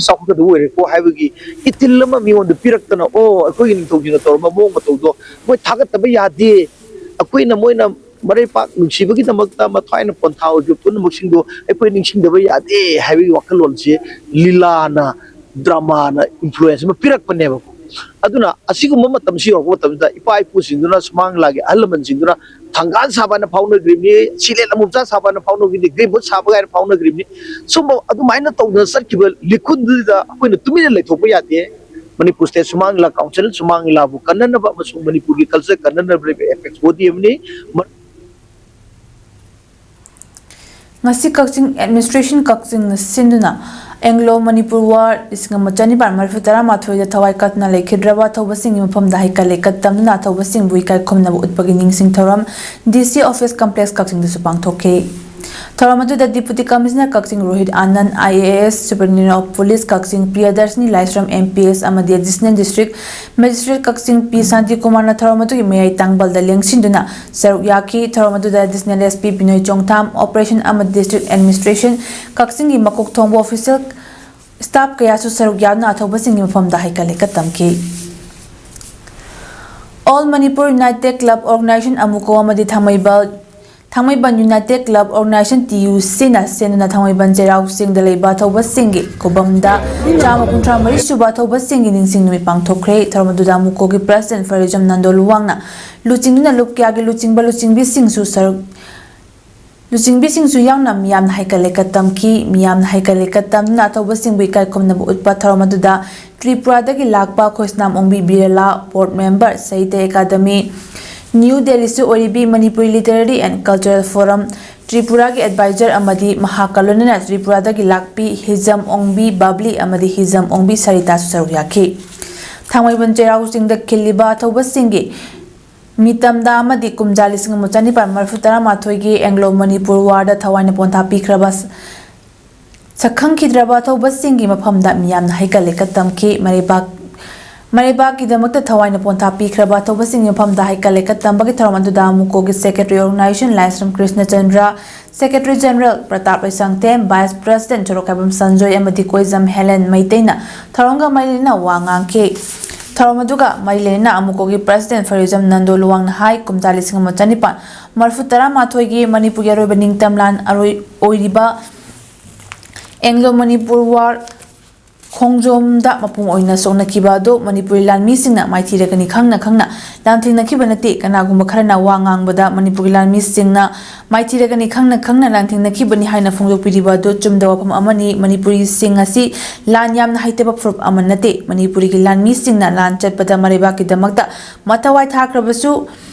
ꯆꯥꯎꯈꯠꯀꯗꯕ ꯑꯣꯏꯔꯦꯀꯣ ꯍꯥꯏꯕꯒꯤ ꯏꯊꯤꯜ ꯑꯃ ꯃꯤꯉꯣꯟꯗ ꯄꯤꯔꯛꯇꯅ, ꯑꯣ, ꯑꯩꯈꯣꯏꯒꯤ ꯅꯤꯡꯊꯧꯁꯤꯡꯅ ꯇꯧꯔꯝꯕ ꯃꯑꯣꯡ ꯃꯇꯧꯗꯣ ꯃꯣꯏ ꯊꯥꯒꯠꯇꯕ ꯌꯥꯗꯦ꯫ ꯑꯩꯈꯣꯏꯅ, ꯃꯣꯏꯅ ꯃꯔꯩꯄꯥꯛ ꯅꯨꯡꯁꯤꯕꯒꯤꯗꯃꯛꯇ ꯃꯊ꯭ꯋꯥꯏꯅ ꯄꯣꯟꯊꯥ ꯑꯣꯏꯈꯤꯕ ꯄꯨꯝꯅꯃꯛꯁꯤꯡꯗꯣ ꯑꯩꯈꯣꯏ ꯅꯤꯡꯁꯤꯡꯗꯕ ꯌꯥꯗꯦ ꯍꯥꯏꯕꯒꯤ ꯋꯥꯈꯜꯂꯣꯟꯁꯦ ꯂꯤꯂꯥꯅ ꯗ꯭ꯔꯃꯥꯅ ꯏꯟꯐ꯭ꯂꯨꯌꯦꯟꯁ ꯑꯃ ꯄꯤꯔꯛꯄꯅꯦꯕꯀꯣ꯫ ꯑꯗꯨꯅ ꯑꯁꯤꯒꯨꯝꯕ ꯃꯇꯝꯁꯤ ꯌꯧꯔꯛꯄ ꯃꯇꯝꯗ ꯏꯄꯥ ꯏꯄꯨꯁꯤꯡꯗꯨꯅ, ꯁꯨꯃꯥꯡ ꯂꯤꯂꯥꯒꯤ ꯑꯍꯜ ꯂꯃꯟꯁꯤꯡꯗꯨꯅ ꯊꯪꯒꯥꯜ ꯁꯥꯕ ꯍꯥꯏꯅ ꯐꯥꯎꯅꯈ꯭ꯔꯤꯕꯅꯤ, ꯁꯤꯂꯦꯟ ꯑꯃꯨꯛꯆꯥ ꯁꯥꯕ ꯍꯥꯏꯅ ꯐꯥꯎꯅꯈ꯭ꯔꯤꯕꯅꯤ, ꯒ꯭ꯔꯤꯟ ꯕꯨꯠ ꯁꯥꯕ ꯀꯥꯏꯅ ꯐꯥꯎꯅꯈ꯭ꯔꯤꯕꯅꯤ꯫ ꯁꯨꯝꯕ ꯑꯗꯨꯃꯥꯏꯅ ꯇꯧꯗꯅ ꯆꯠꯈꯤꯕ ꯂꯤꯈꯨꯟꯗꯨꯗ ꯑꯩꯈꯣꯏꯅ ꯇꯨꯃꯤꯟꯅ ꯂꯩꯊꯣꯛꯄ ꯌꯥꯗꯦ꯫ ꯃꯅꯤꯄꯨꯔ ꯁ꯭ꯇꯦꯠ ꯁꯨꯃꯥꯡ ꯂꯤꯂꯥ ꯀꯥꯎꯟꯁꯤꯜ ꯁꯨꯃꯥꯡ ꯂꯤꯂꯥꯕꯨ ꯀꯟꯅꯅꯕ ꯑꯃꯁꯨꯡ ꯃꯅꯤꯄꯨꯔꯒꯤ ꯀꯜꯆꯔ ꯀꯟꯅꯅꯕ ꯂꯩꯕ ꯑꯦꯄꯦꯛꯁ ꯕꯣꯗꯤ ꯑꯃꯅꯤ꯫ ꯃ- ꯉꯁꯤ ꯀꯛꯆꯤꯡ ꯑꯦꯗꯃꯤꯅꯤꯁꯇ꯭ꯔꯦꯁꯟ ꯀꯛꯆꯤꯡꯅ ꯁꯤꯟꯗꯨꯅ ꯑꯦꯡꯒ꯭ꯂꯣ ꯃꯅꯤꯄꯨꯔ ꯋꯥꯔ ꯂꯤꯁꯤꯡ ꯑꯃ ꯆꯅꯤꯄꯥꯟ ꯃꯔꯤꯐꯨ ꯇꯔꯥꯃꯥꯊꯣꯏꯗ ꯊꯋꯥꯏ ꯀꯠꯇꯨꯅ ꯂꯩꯈꯤꯗ꯭ꯔꯕ ꯑꯊꯧꯕꯁꯤꯡꯒꯤ ꯃꯐꯝꯗ ꯍꯩꯀꯠ ꯂꯩꯀꯠ ꯇꯝꯗꯨꯅ ꯑꯊꯧꯕꯁꯤꯡꯕꯨ ꯏꯀꯥꯏ ꯈꯨꯝꯅꯕ ꯎꯠꯄꯒꯤ ꯅꯤꯡꯁꯤꯡ ꯊꯧꯔꯝ ꯗꯤ ꯁꯤ ꯑꯣꯐꯤꯁ ꯀꯝꯄ꯭ꯂꯦꯛꯁ ꯀꯛꯆꯤꯡꯗꯁꯨ ꯄꯥꯡꯊꯣꯛꯈꯤ꯫ ꯊꯧꯔꯝ ꯑꯗꯨꯗ deputy commissioner Kakching Rohit Anand, I A S, superintendent of police Kakching Priyadarshini Laishram, M P S ꯑꯃꯗꯤ additional district magistrate Kakching P ꯁꯥꯟꯇꯤꯀꯨꯃꯥꯔꯅ ꯊꯧꯔꯝ ꯑꯗꯨꯒꯤ ꯃꯌꯥꯏ ꯇꯥꯡꯕꯜꯗ ꯂꯦꯡꯁꯤꯟꯗꯨꯅ ꯁꯔꯨꯛ ꯌꯥꯈꯤ꯫ ꯊꯧꯔꯝ ꯑꯗꯨꯗ additional S P Binoy Chongtham, operation ꯑꯃꯗꯤ ꯗꯤꯁꯇ꯭ꯔꯤꯛ ꯑꯦꯗꯃꯤꯅꯤꯁꯇ꯭ꯔꯦꯁꯟ ꯀꯛꯆꯤꯡꯒꯤ ꯃꯀꯣꯛ ꯊꯣꯡꯕ ꯑꯣꯐꯤꯁꯤꯌꯦꯜ ꯁ꯭ꯇꯥꯐ ꯀꯌꯥꯁꯨ ꯁꯔꯨꯛ ꯌꯥꯗꯨꯅ ꯑꯊꯧꯕꯁꯤꯡꯒꯤ ꯃꯐꯝꯗ ꯍꯩꯀꯠ ꯂꯩꯀꯠ ꯇꯝꯈꯤ꯫ All Manipur united club organisation, AMUCO ꯑꯃꯗꯤ Thangmeiban, Thangmeiban united club organisation, T U ꯁꯤꯅ ꯁꯦꯟꯗꯨꯅ ꯊꯥꯡꯃꯩꯕꯟ ꯆꯩꯔꯥꯎ ꯆꯤꯡꯗ ꯂꯩꯕ ꯑꯊꯧꯕꯁꯤꯡꯒꯤ ꯀꯨꯕꯝꯗ ꯆꯥꯝꯃ ꯀꯨꯟꯊ꯭ꯔꯥ ꯃꯔꯤ ꯁꯨꯕ ꯑꯊꯧꯕꯁꯤꯡꯒꯤ ꯅꯤꯡꯁꯤꯡ ꯅꯨꯃꯤꯠ ꯄꯥꯡꯊꯣꯛꯈ꯭ꯔꯦ꯫ ꯊꯧꯔꯝ ꯑꯗꯨꯗ ꯑꯃꯨꯀꯣꯒꯤ ꯄ꯭ꯔꯁꯤꯗꯦꯟꯠ ꯐꯔꯤꯖꯝ ꯅꯟꯗꯣ ꯂꯨꯋꯥꯡꯅ ꯂꯨꯆꯤꯡꯗꯨꯅ ꯂꯨꯞ ꯀꯌꯥꯒꯤ ꯂꯨꯆꯤꯡꯕ ꯂꯨꯆꯤꯡꯕꯤꯁꯤꯡꯁꯨ ꯁꯔꯨꯛ ꯂꯨꯆꯤꯡꯕꯤꯁꯤꯡꯁꯨ ꯌꯥꯎꯅ ꯃꯤꯌꯥꯝꯅ ꯍꯩꯀꯠ ꯂꯩꯀꯠ ꯇꯝꯈꯤ꯫ ꯃꯤꯌꯥꯝꯅ ꯍꯩꯀꯠ ꯂꯩꯀꯠ ꯇꯝꯗꯨꯅ ꯑꯊꯧꯕꯁꯤꯡꯕꯨ ꯏꯀꯥꯏ ꯈꯨꯝꯅꯕ ꯎꯠꯄ ꯊꯧꯔꯝ ꯑꯗꯨꯗ ꯇ꯭ꯔꯤꯄꯨꯔꯥꯗꯒꯤ ꯂꯥꯛꯄ Khoisnam Ongbi Birla, board member, Sahitya academy, new ꯗꯦꯜꯂꯤꯁꯨ ꯑꯣꯏꯔꯤꯕꯤ Manipuri literary and cultural forum ꯇ꯭ꯔꯤꯄꯨꯔꯥꯒꯤ ꯑꯦꯗꯚꯥꯏꯖꯔ ꯑꯃꯗꯤ ꯃꯍꯥꯛꯀ ꯂꯣꯏꯅꯅ ꯇ꯭ꯔꯤꯄꯨꯔꯥꯗꯒꯤ ꯂꯥꯛꯄꯤ ꯍꯤꯖꯝ ꯑꯣꯡꯕꯤ ꯕꯕ꯭ꯂꯤ ꯑꯃꯗꯤ ꯍꯤꯖꯝ ꯑꯣꯡꯕꯤ ꯁꯔꯤꯇꯥꯁꯨ ꯁꯔꯨꯛ ꯌꯥꯈꯤ꯫ ꯊꯥꯡꯃꯩꯕꯟ ꯆꯩꯔꯥꯎ ꯆꯤꯡꯗ ꯈꯤꯜꯂꯤꯕ ꯑꯊꯧꯕꯁꯤꯡꯒꯤ ꯃꯤꯇꯝꯗ ꯑꯃꯗꯤ ꯀꯨꯝꯖꯥ ꯂꯤꯁꯤꯡ ꯑꯃ ꯆꯅꯤꯄꯥꯟ ꯃꯔꯤꯐꯨ ꯇꯔꯥꯃꯥꯊꯣꯏꯒꯤ ꯑꯦꯡꯒ꯭ꯂꯣ ꯃꯅꯤꯄꯨꯔ ꯋꯥꯔꯗ ꯊꯋꯥꯏꯅ ꯄꯣꯟꯊꯥ ꯄꯤꯈ꯭ꯔꯕ ꯁꯛꯈꯪꯈꯤꯗ꯭ꯔꯕ ꯑꯊꯧꯕꯁꯤꯡꯒꯤ ꯃꯐꯝꯗ ꯃꯤꯌꯥꯝꯅ ꯍꯩꯀꯠ ꯂꯩꯀꯠ ꯇꯝꯈꯤ꯫ ꯃꯔꯩꯕꯥꯛ ꯃꯔꯩꯕꯥꯛꯀꯤꯗꯃꯛꯇ ꯊꯋꯥꯏꯅ ꯄꯣꯟꯊꯥ ꯄꯤꯈ꯭ꯔꯕ ꯑꯊꯧꯕꯁꯤꯡꯒꯤ ꯃꯐꯝꯗ ꯍꯩꯀꯠ ꯂꯩꯀꯠ ꯇꯝꯕꯒꯤ ꯊꯧꯔꯝ ꯑꯗꯨꯗ ꯑꯃꯨꯀꯣꯒꯤ secretary organisation Laishram Krishnachandra, secretary general Pratap Leishangthem, vice president Sorokkhaibam Sanjoy ꯑꯃꯗꯤ ꯀꯣꯏꯖꯝ ꯍꯦꯂꯦꯟ ꯃꯩꯇꯩꯅ ꯊꯧꯔꯝꯒ ꯃꯔꯤ ꯂꯩꯅꯅ ꯋꯥ ꯉꯥꯡꯈꯤ꯫ ꯊꯧꯔꯝ ꯑꯗꯨꯒ ꯃꯔꯤ ꯂꯩꯅꯅ ꯑꯃꯨꯀꯣꯒꯤ ꯄ꯭ꯔꯁꯤꯗꯦꯟꯠ ꯐꯔꯤꯖꯝ ꯅꯟꯗꯣ ꯂꯨꯋꯥꯡꯅ ꯍꯥꯏ, ꯀꯨꯝꯖꯥ ꯂꯤꯁꯤꯡ ꯑꯃ ꯆꯅꯤꯄꯥꯟ ꯃꯔꯤꯐꯨ ꯇꯔꯥꯃꯥꯊꯣꯏꯒꯤ ꯃꯅꯤꯄꯨꯔꯒꯤ ꯑꯔꯣꯏꯕ ꯅꯤꯡꯇꯝ ꯂꯥꯟ ꯑꯔꯣꯏ-, ꯑꯣꯏꯔꯤꯕ ꯑꯦꯡꯒ꯭ꯂꯣ ꯃꯅꯤꯄꯨꯔ ꯋꯥꯔ ꯈꯣꯡꯖꯣꯝꯗ ꯃꯄꯨꯡ ꯑꯣꯏꯅ ꯁꯣꯛꯅꯈꯤꯕ ꯑꯗꯨ ꯃꯅꯤꯄꯨꯔꯤ ꯂꯥꯟꯃꯤꯁꯤꯡꯅ ꯃꯥꯏꯊꯤꯔꯒꯅꯤ ꯈꯪꯅ ꯈꯪꯅ ꯂꯥꯟꯊꯦꯡꯅꯈꯤꯕ ꯅꯠꯇꯦ꯫ ꯀꯅꯥꯒꯨꯝꯕ ꯈꯔꯅ ꯋꯥ ꯉꯥꯡꯕꯗ ꯃꯅꯤꯄꯨꯔꯒꯤ ꯂꯥꯟꯃꯤꯁꯤꯡꯅ ꯃꯥꯏꯊꯤꯔꯒꯅꯤ ꯈꯪꯅ ꯈꯪꯅ ꯂꯥꯟꯊꯦꯡꯅꯈꯤꯕꯅꯤ ꯍꯥꯏꯅ ꯐꯣꯡꯗꯣꯛꯄꯤꯔꯤꯕ ꯑꯗꯨ ꯆꯨꯝꯗꯕ ꯋꯥꯐꯝ ꯑꯃꯅꯤ꯫ ꯃꯅꯤꯄꯨꯔꯤꯁꯤꯡ ꯑꯁꯤ ꯂꯥꯟ ꯌꯥꯝꯅ ꯍꯩꯇꯕ ꯐꯨꯔꯨꯞ ꯑꯃ ꯅꯠꯇꯦ꯫ ꯃꯅꯤꯄꯨꯔꯤꯒꯤ ꯂꯥꯟꯃꯤꯁꯤꯡꯅ ꯂꯥꯟ ꯆꯠꯄꯗ ꯃꯔꯩꯕꯥꯛꯀꯤꯗꯃꯛꯇ ꯃꯊꯋꯥꯏ ꯊꯥꯈ꯭ꯔꯕꯁꯨ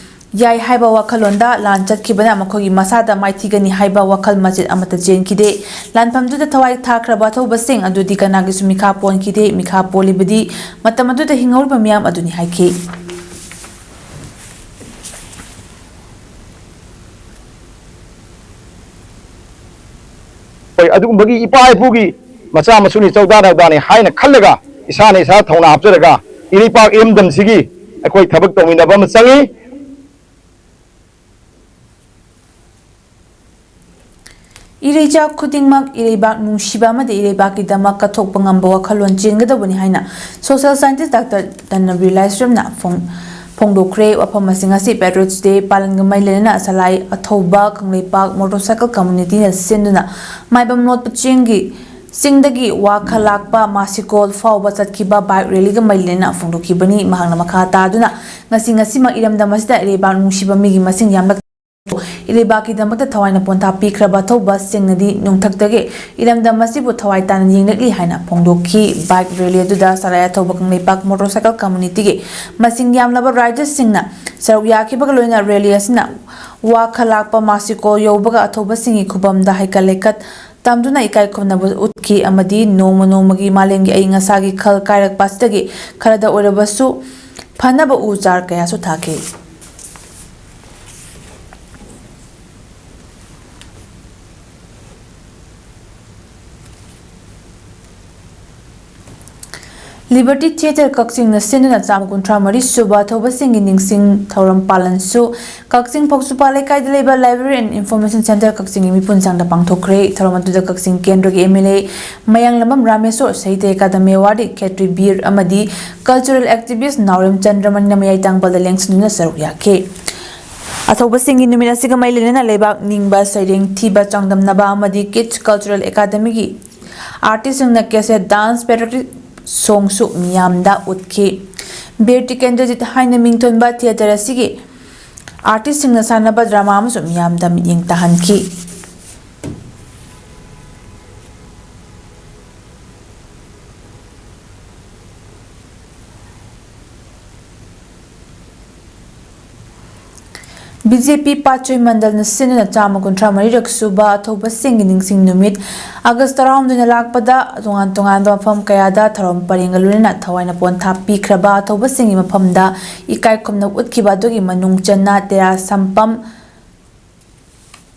ꯌꯥꯏ ꯍꯥꯏꯕ ꯋꯥꯈꯜꯂꯣꯟꯗ ꯂꯥꯟ ꯆꯠꯈꯤꯕꯅ ꯃꯈꯣꯏꯒꯤ ꯃꯁꯥꯗ ꯃꯥꯏꯊꯤꯒꯅꯤ ꯍꯥꯏꯕ ꯋꯥꯈꯜ ꯃꯆꯦꯠ ꯑꯃꯠꯇ ꯆꯦꯟꯈꯤꯗꯦ꯫ ꯂꯥꯟꯐꯝꯗꯨꯗ ꯊꯋꯥꯏ ꯊꯥꯈ꯭ꯔꯕ ꯑꯊꯧꯕꯁꯤꯡ ꯑꯗꯨꯗꯤ ꯀꯅꯥꯒꯤꯁꯨ ꯃꯤꯈꯥ ꯄꯣꯟꯈꯤꯗꯦ꯫ ꯃꯤꯈꯥ ꯄꯣꯜꯂꯤꯕꯗꯤ ꯃꯇꯝ ꯑꯗꯨꯗ ꯍꯤꯡꯍꯧꯔꯤꯕ ꯃꯤꯌꯥꯝ ꯑꯗꯨꯅꯤ ꯍꯥꯏꯈꯤ꯫ ꯍꯣꯏ, ꯑꯗꯨꯒꯨꯝꯕꯒꯤ ꯏꯄꯥ ꯏꯄꯨꯒꯤ ꯃꯆꯥ ꯃꯁꯨꯅꯤ, ꯆꯧꯗꯥ ꯅꯧꯗꯥꯅꯤ ꯍꯥꯏꯅ ꯈꯜꯂꯒ ꯏꯁꯥꯅ ꯏꯁꯥ ꯊꯧꯅꯥ ꯍꯥꯞꯆꯔꯒ ꯏꯔꯩꯄꯥꯛ ꯏꯔꯝꯗꯝꯁꯤꯒꯤ ꯑꯩꯈꯣꯏ ꯊꯕꯛ ꯇꯧꯃꯤꯟꯅꯕ ꯑꯃ ꯆꯪꯉꯤ꯫ ꯏꯔꯩꯆꯥ ꯈꯨꯗꯤꯡꯃꯛ ꯏꯔꯩꯕꯥꯛ ꯅꯨꯡꯁꯤꯕ ꯑꯃꯗꯤ ꯏꯔꯩꯕꯥꯛꯀꯤꯗꯃꯛ ꯀꯠꯊꯣꯛꯄ ꯉꯝꯕ ꯋꯥꯈꯜꯂꯣꯟ ꯆꯦꯟꯒꯗꯧꯕꯅꯤ ꯍꯥꯏꯅ social scientist Doctor ꯇꯅꯕꯤꯔ ꯂꯥꯏꯁ꯭ꯔꯝꯅ ꯐꯣꯡ-, ꯐꯣꯡꯗꯣꯛꯈ꯭ꯔꯦ꯫ ꯋꯥꯐꯝ ꯑꯁꯤꯡ ꯑꯁꯤ Patriots Day ꯄꯥꯂꯟꯒ ꯃꯔꯤ ꯂꯩꯅꯅ ꯁꯂꯥꯏ ꯑꯊꯧꯕ ꯀꯪꯂꯩꯄꯥꯛ motorcycle communityꯅ ꯁꯤꯟꯗꯨꯅ ꯃꯥꯏꯕꯝ ꯂꯣꯠꯄ ꯆꯤꯡꯒꯤ, ꯆꯤꯡꯗꯒꯤ ꯋꯥ ꯈꯂꯥꯛꯄ ꯃꯥꯁꯤꯀꯣꯜ ꯐꯥꯎꯕ ꯆꯠꯈꯤꯕ bike rallyꯒ ꯃꯔꯤ ꯂꯩꯅꯅ ꯐꯣꯡꯗꯣꯛꯈꯤꯕꯅꯤ꯫ ꯃꯍꯥꯛꯅ ꯃꯈꯥ ꯇꯥꯗꯨꯅ ꯉꯁꯤ, ꯉꯁꯤꯃꯛ ꯏꯔꯝꯗꯝ ꯑꯁꯤꯗ ꯏꯔꯩꯕꯥꯛ ꯅꯨꯡꯁꯤꯕ ꯃꯤꯒꯤ ꯃꯁꯤꯡ ꯌꯥꯝꯂꯛ-, ꯏꯔꯩꯕꯥꯛꯀꯤꯗꯃꯛꯇ ꯊꯋꯥꯏꯅ ꯄꯣꯟꯊꯥ ꯄꯤꯈ꯭ꯔꯕ ꯑꯊꯧꯕꯁꯤꯡꯅꯗꯤ ꯅꯣꯡꯊꯛꯇꯒꯤ ꯏꯔꯝꯗꯝ ꯑꯁꯤꯕꯨ ꯊꯋꯥꯏ ꯇꯥꯅ ꯌꯦꯡꯂꯛꯂꯤ ꯍꯥꯏꯅ ꯐꯣꯡꯗꯣꯛꯈꯤ꯫ Bike rally ꯑꯗꯨꯗ ꯁꯂꯥꯏ ꯑꯊꯧꯕ ꯀꯪꯂꯩꯄꯥꯛ motorcycle communityꯒꯤ ꯃꯁꯤꯡ ꯌꯥꯝꯂꯕ riderꯁꯤꯡꯅ ꯁꯔꯨꯛ ꯌꯥꯈꯤꯕꯒ ꯂꯣꯏꯅꯅ rally ꯑꯁꯤꯅ ꯋꯥ ꯈꯂꯥꯛꯄ ꯃꯥꯁꯤꯀꯣ ꯌꯧꯕꯒ ꯑꯊꯧꯕꯁꯤꯡꯒꯤ ꯈꯨꯕꯝꯗ ꯍꯩꯀꯠ ꯂꯩꯀꯠ ꯇꯝꯗꯨꯅ ꯏꯀꯥꯏ ꯈꯨꯝꯅꯕ ꯎꯠꯈꯤ ꯑꯃꯗꯤ ꯅꯣꯡꯃ ꯅꯣꯡꯃꯒꯤ ꯃꯥꯂꯦꯝꯒꯤ ꯑꯏꯪ ꯑꯁꯥꯒꯤ ꯈꯜ ꯀꯥꯏꯔꯛꯄ ꯑꯁꯤꯗꯒꯤ ꯈꯔꯗ ꯑꯣꯏꯔꯕꯁꯨ ꯐꯅꯕ ꯎ ꯆꯥꯔ ꯀꯌꯥꯁꯨ ꯊꯥꯈꯤ꯫ Liberty Theatre ꯀꯛꯆꯤꯡꯅ ꯁꯤꯟꯗꯨꯅ ꯆꯥꯝꯃ ꯀꯨꯟꯊ꯭ꯔꯥ ꯃꯔꯤ ꯁꯨꯕ ꯊꯧꯕꯁꯤꯡꯒꯤ ꯅꯤꯡꯁꯤꯡ ꯊꯧꯔꯝ ꯄꯥꯂꯟꯁꯨ ꯀꯛꯆꯤꯡ ꯐꯧꯆꯨꯄꯥ ꯂꯩꯀꯥꯏꯗ ꯂꯩꯕ Library and Information Centre ꯀꯛꯆꯤꯡꯒꯤ ꯃꯤꯄꯨꯟ ꯆꯪꯗ ꯄꯥꯡꯊꯣꯛꯈ꯭ꯔꯦ꯫ ꯊꯧꯔꯝ ꯑꯗꯨꯗ ꯀꯛꯆꯤꯡ ꯀꯦꯟꯗ꯭ꯔꯒꯤ MLA ꯃꯌꯥꯡꯂꯝꯕꯝ ꯔꯥꯃꯦꯁꯣꯔ, ꯁꯥꯍꯤꯇ꯭ꯌ ꯑꯦꯀꯥꯗꯃꯤ awardee ꯈꯦꯇ꯭ꯔꯤ ꯕꯤꯔ ꯑꯃꯗꯤ cultural activist ꯅꯥꯎꯔꯦꯝ ꯆꯟꯗ꯭ꯔꯃꯅꯤꯅ ꯃꯌꯥꯏ ꯇꯥꯡꯕꯜꯗ ꯂꯦꯡꯁꯤꯟꯗꯨꯅ ꯁꯔꯨꯛ ꯌꯥꯈꯤ꯫ ꯑꯊꯧꯕꯁꯤꯡꯒꯤ ꯅꯨꯃꯤꯠ ꯑꯁꯤꯒ ꯃꯔꯤ ꯂꯩꯅꯅ ꯂꯩꯕꯥꯛ ꯅꯤꯡꯕ, ꯁꯩꯔꯦꯡ ꯊꯤꯕ, ꯆꯥꯡꯗꯝꯅꯕ ꯑꯃꯗꯤ Kids Cultural Academyꯒꯤ ꯑꯥꯔꯇꯤꯁꯁꯤꯡꯅ ꯀꯦꯁꯦꯠ ꯗꯥꯟꯁ ꯄꯦꯇ꯭ꯔꯤꯌꯣꯇꯤꯛ ꯁꯣꯡꯁꯨ ꯃꯤꯌꯥꯝꯗ ꯎꯠꯈꯤ꯫ ꯕꯤꯔ ꯇꯤꯀꯦꯟꯗ꯭ꯔꯖꯤꯠ ꯍꯥꯏꯅ ꯃꯤꯡꯊꯣꯟꯕ ꯊꯤꯌꯦꯇꯔ ꯑꯁꯤꯒꯤ ꯑꯥꯔꯇꯤꯁꯁꯤꯡꯅ ꯁꯥꯟꯅꯕ ꯗ꯭ꯔꯃꯥ ꯑꯃꯁꯨ ꯃꯤꯌꯥꯝꯗ ꯃꯤꯠꯌꯦꯡ ꯇꯥꯍꯟꯈꯤ꯫ ꯕꯤ ꯖꯦ ꯄꯤ ꯄꯥꯠꯁꯣꯏ ꯃꯟꯗꯜꯅ ꯁꯤꯟꯗꯨꯅ ꯆꯥꯝꯃ ꯀꯨꯟꯊ꯭ꯔꯥ ꯃꯔꯤꯔꯛ ꯁꯨꯕ ꯑꯊꯧꯕꯁꯤꯡꯒꯤ ꯅꯤꯡꯁꯤꯡ ꯅꯨꯃꯤꯠ ꯑꯥꯒꯁ ꯇꯔꯥꯍꯨꯝꯗꯣꯏꯅ ꯂꯥꯛꯄꯗ ꯇꯣꯉꯥꯟ ꯇꯣꯉꯥꯟꯕ ꯃꯐꯝ ꯀꯌꯥꯗ ꯊꯧꯔꯝ ꯄꯔꯦꯡꯒ ꯂꯣꯏꯅꯅ ꯊꯋꯥꯏꯅ ꯄꯣꯟꯊꯥ ꯄꯤꯈ꯭ꯔꯕ ꯑꯊꯧꯕꯁꯤꯡꯒꯤ ꯃꯐꯝꯗ ꯏꯀꯥꯏ ꯈꯨꯝꯅꯕ ꯎꯠꯈꯤꯕ ꯑꯗꯨꯒꯤ ꯃꯅꯨꯡ ꯆꯟꯅ ꯇꯦꯔꯥ ꯁꯝꯄꯝ,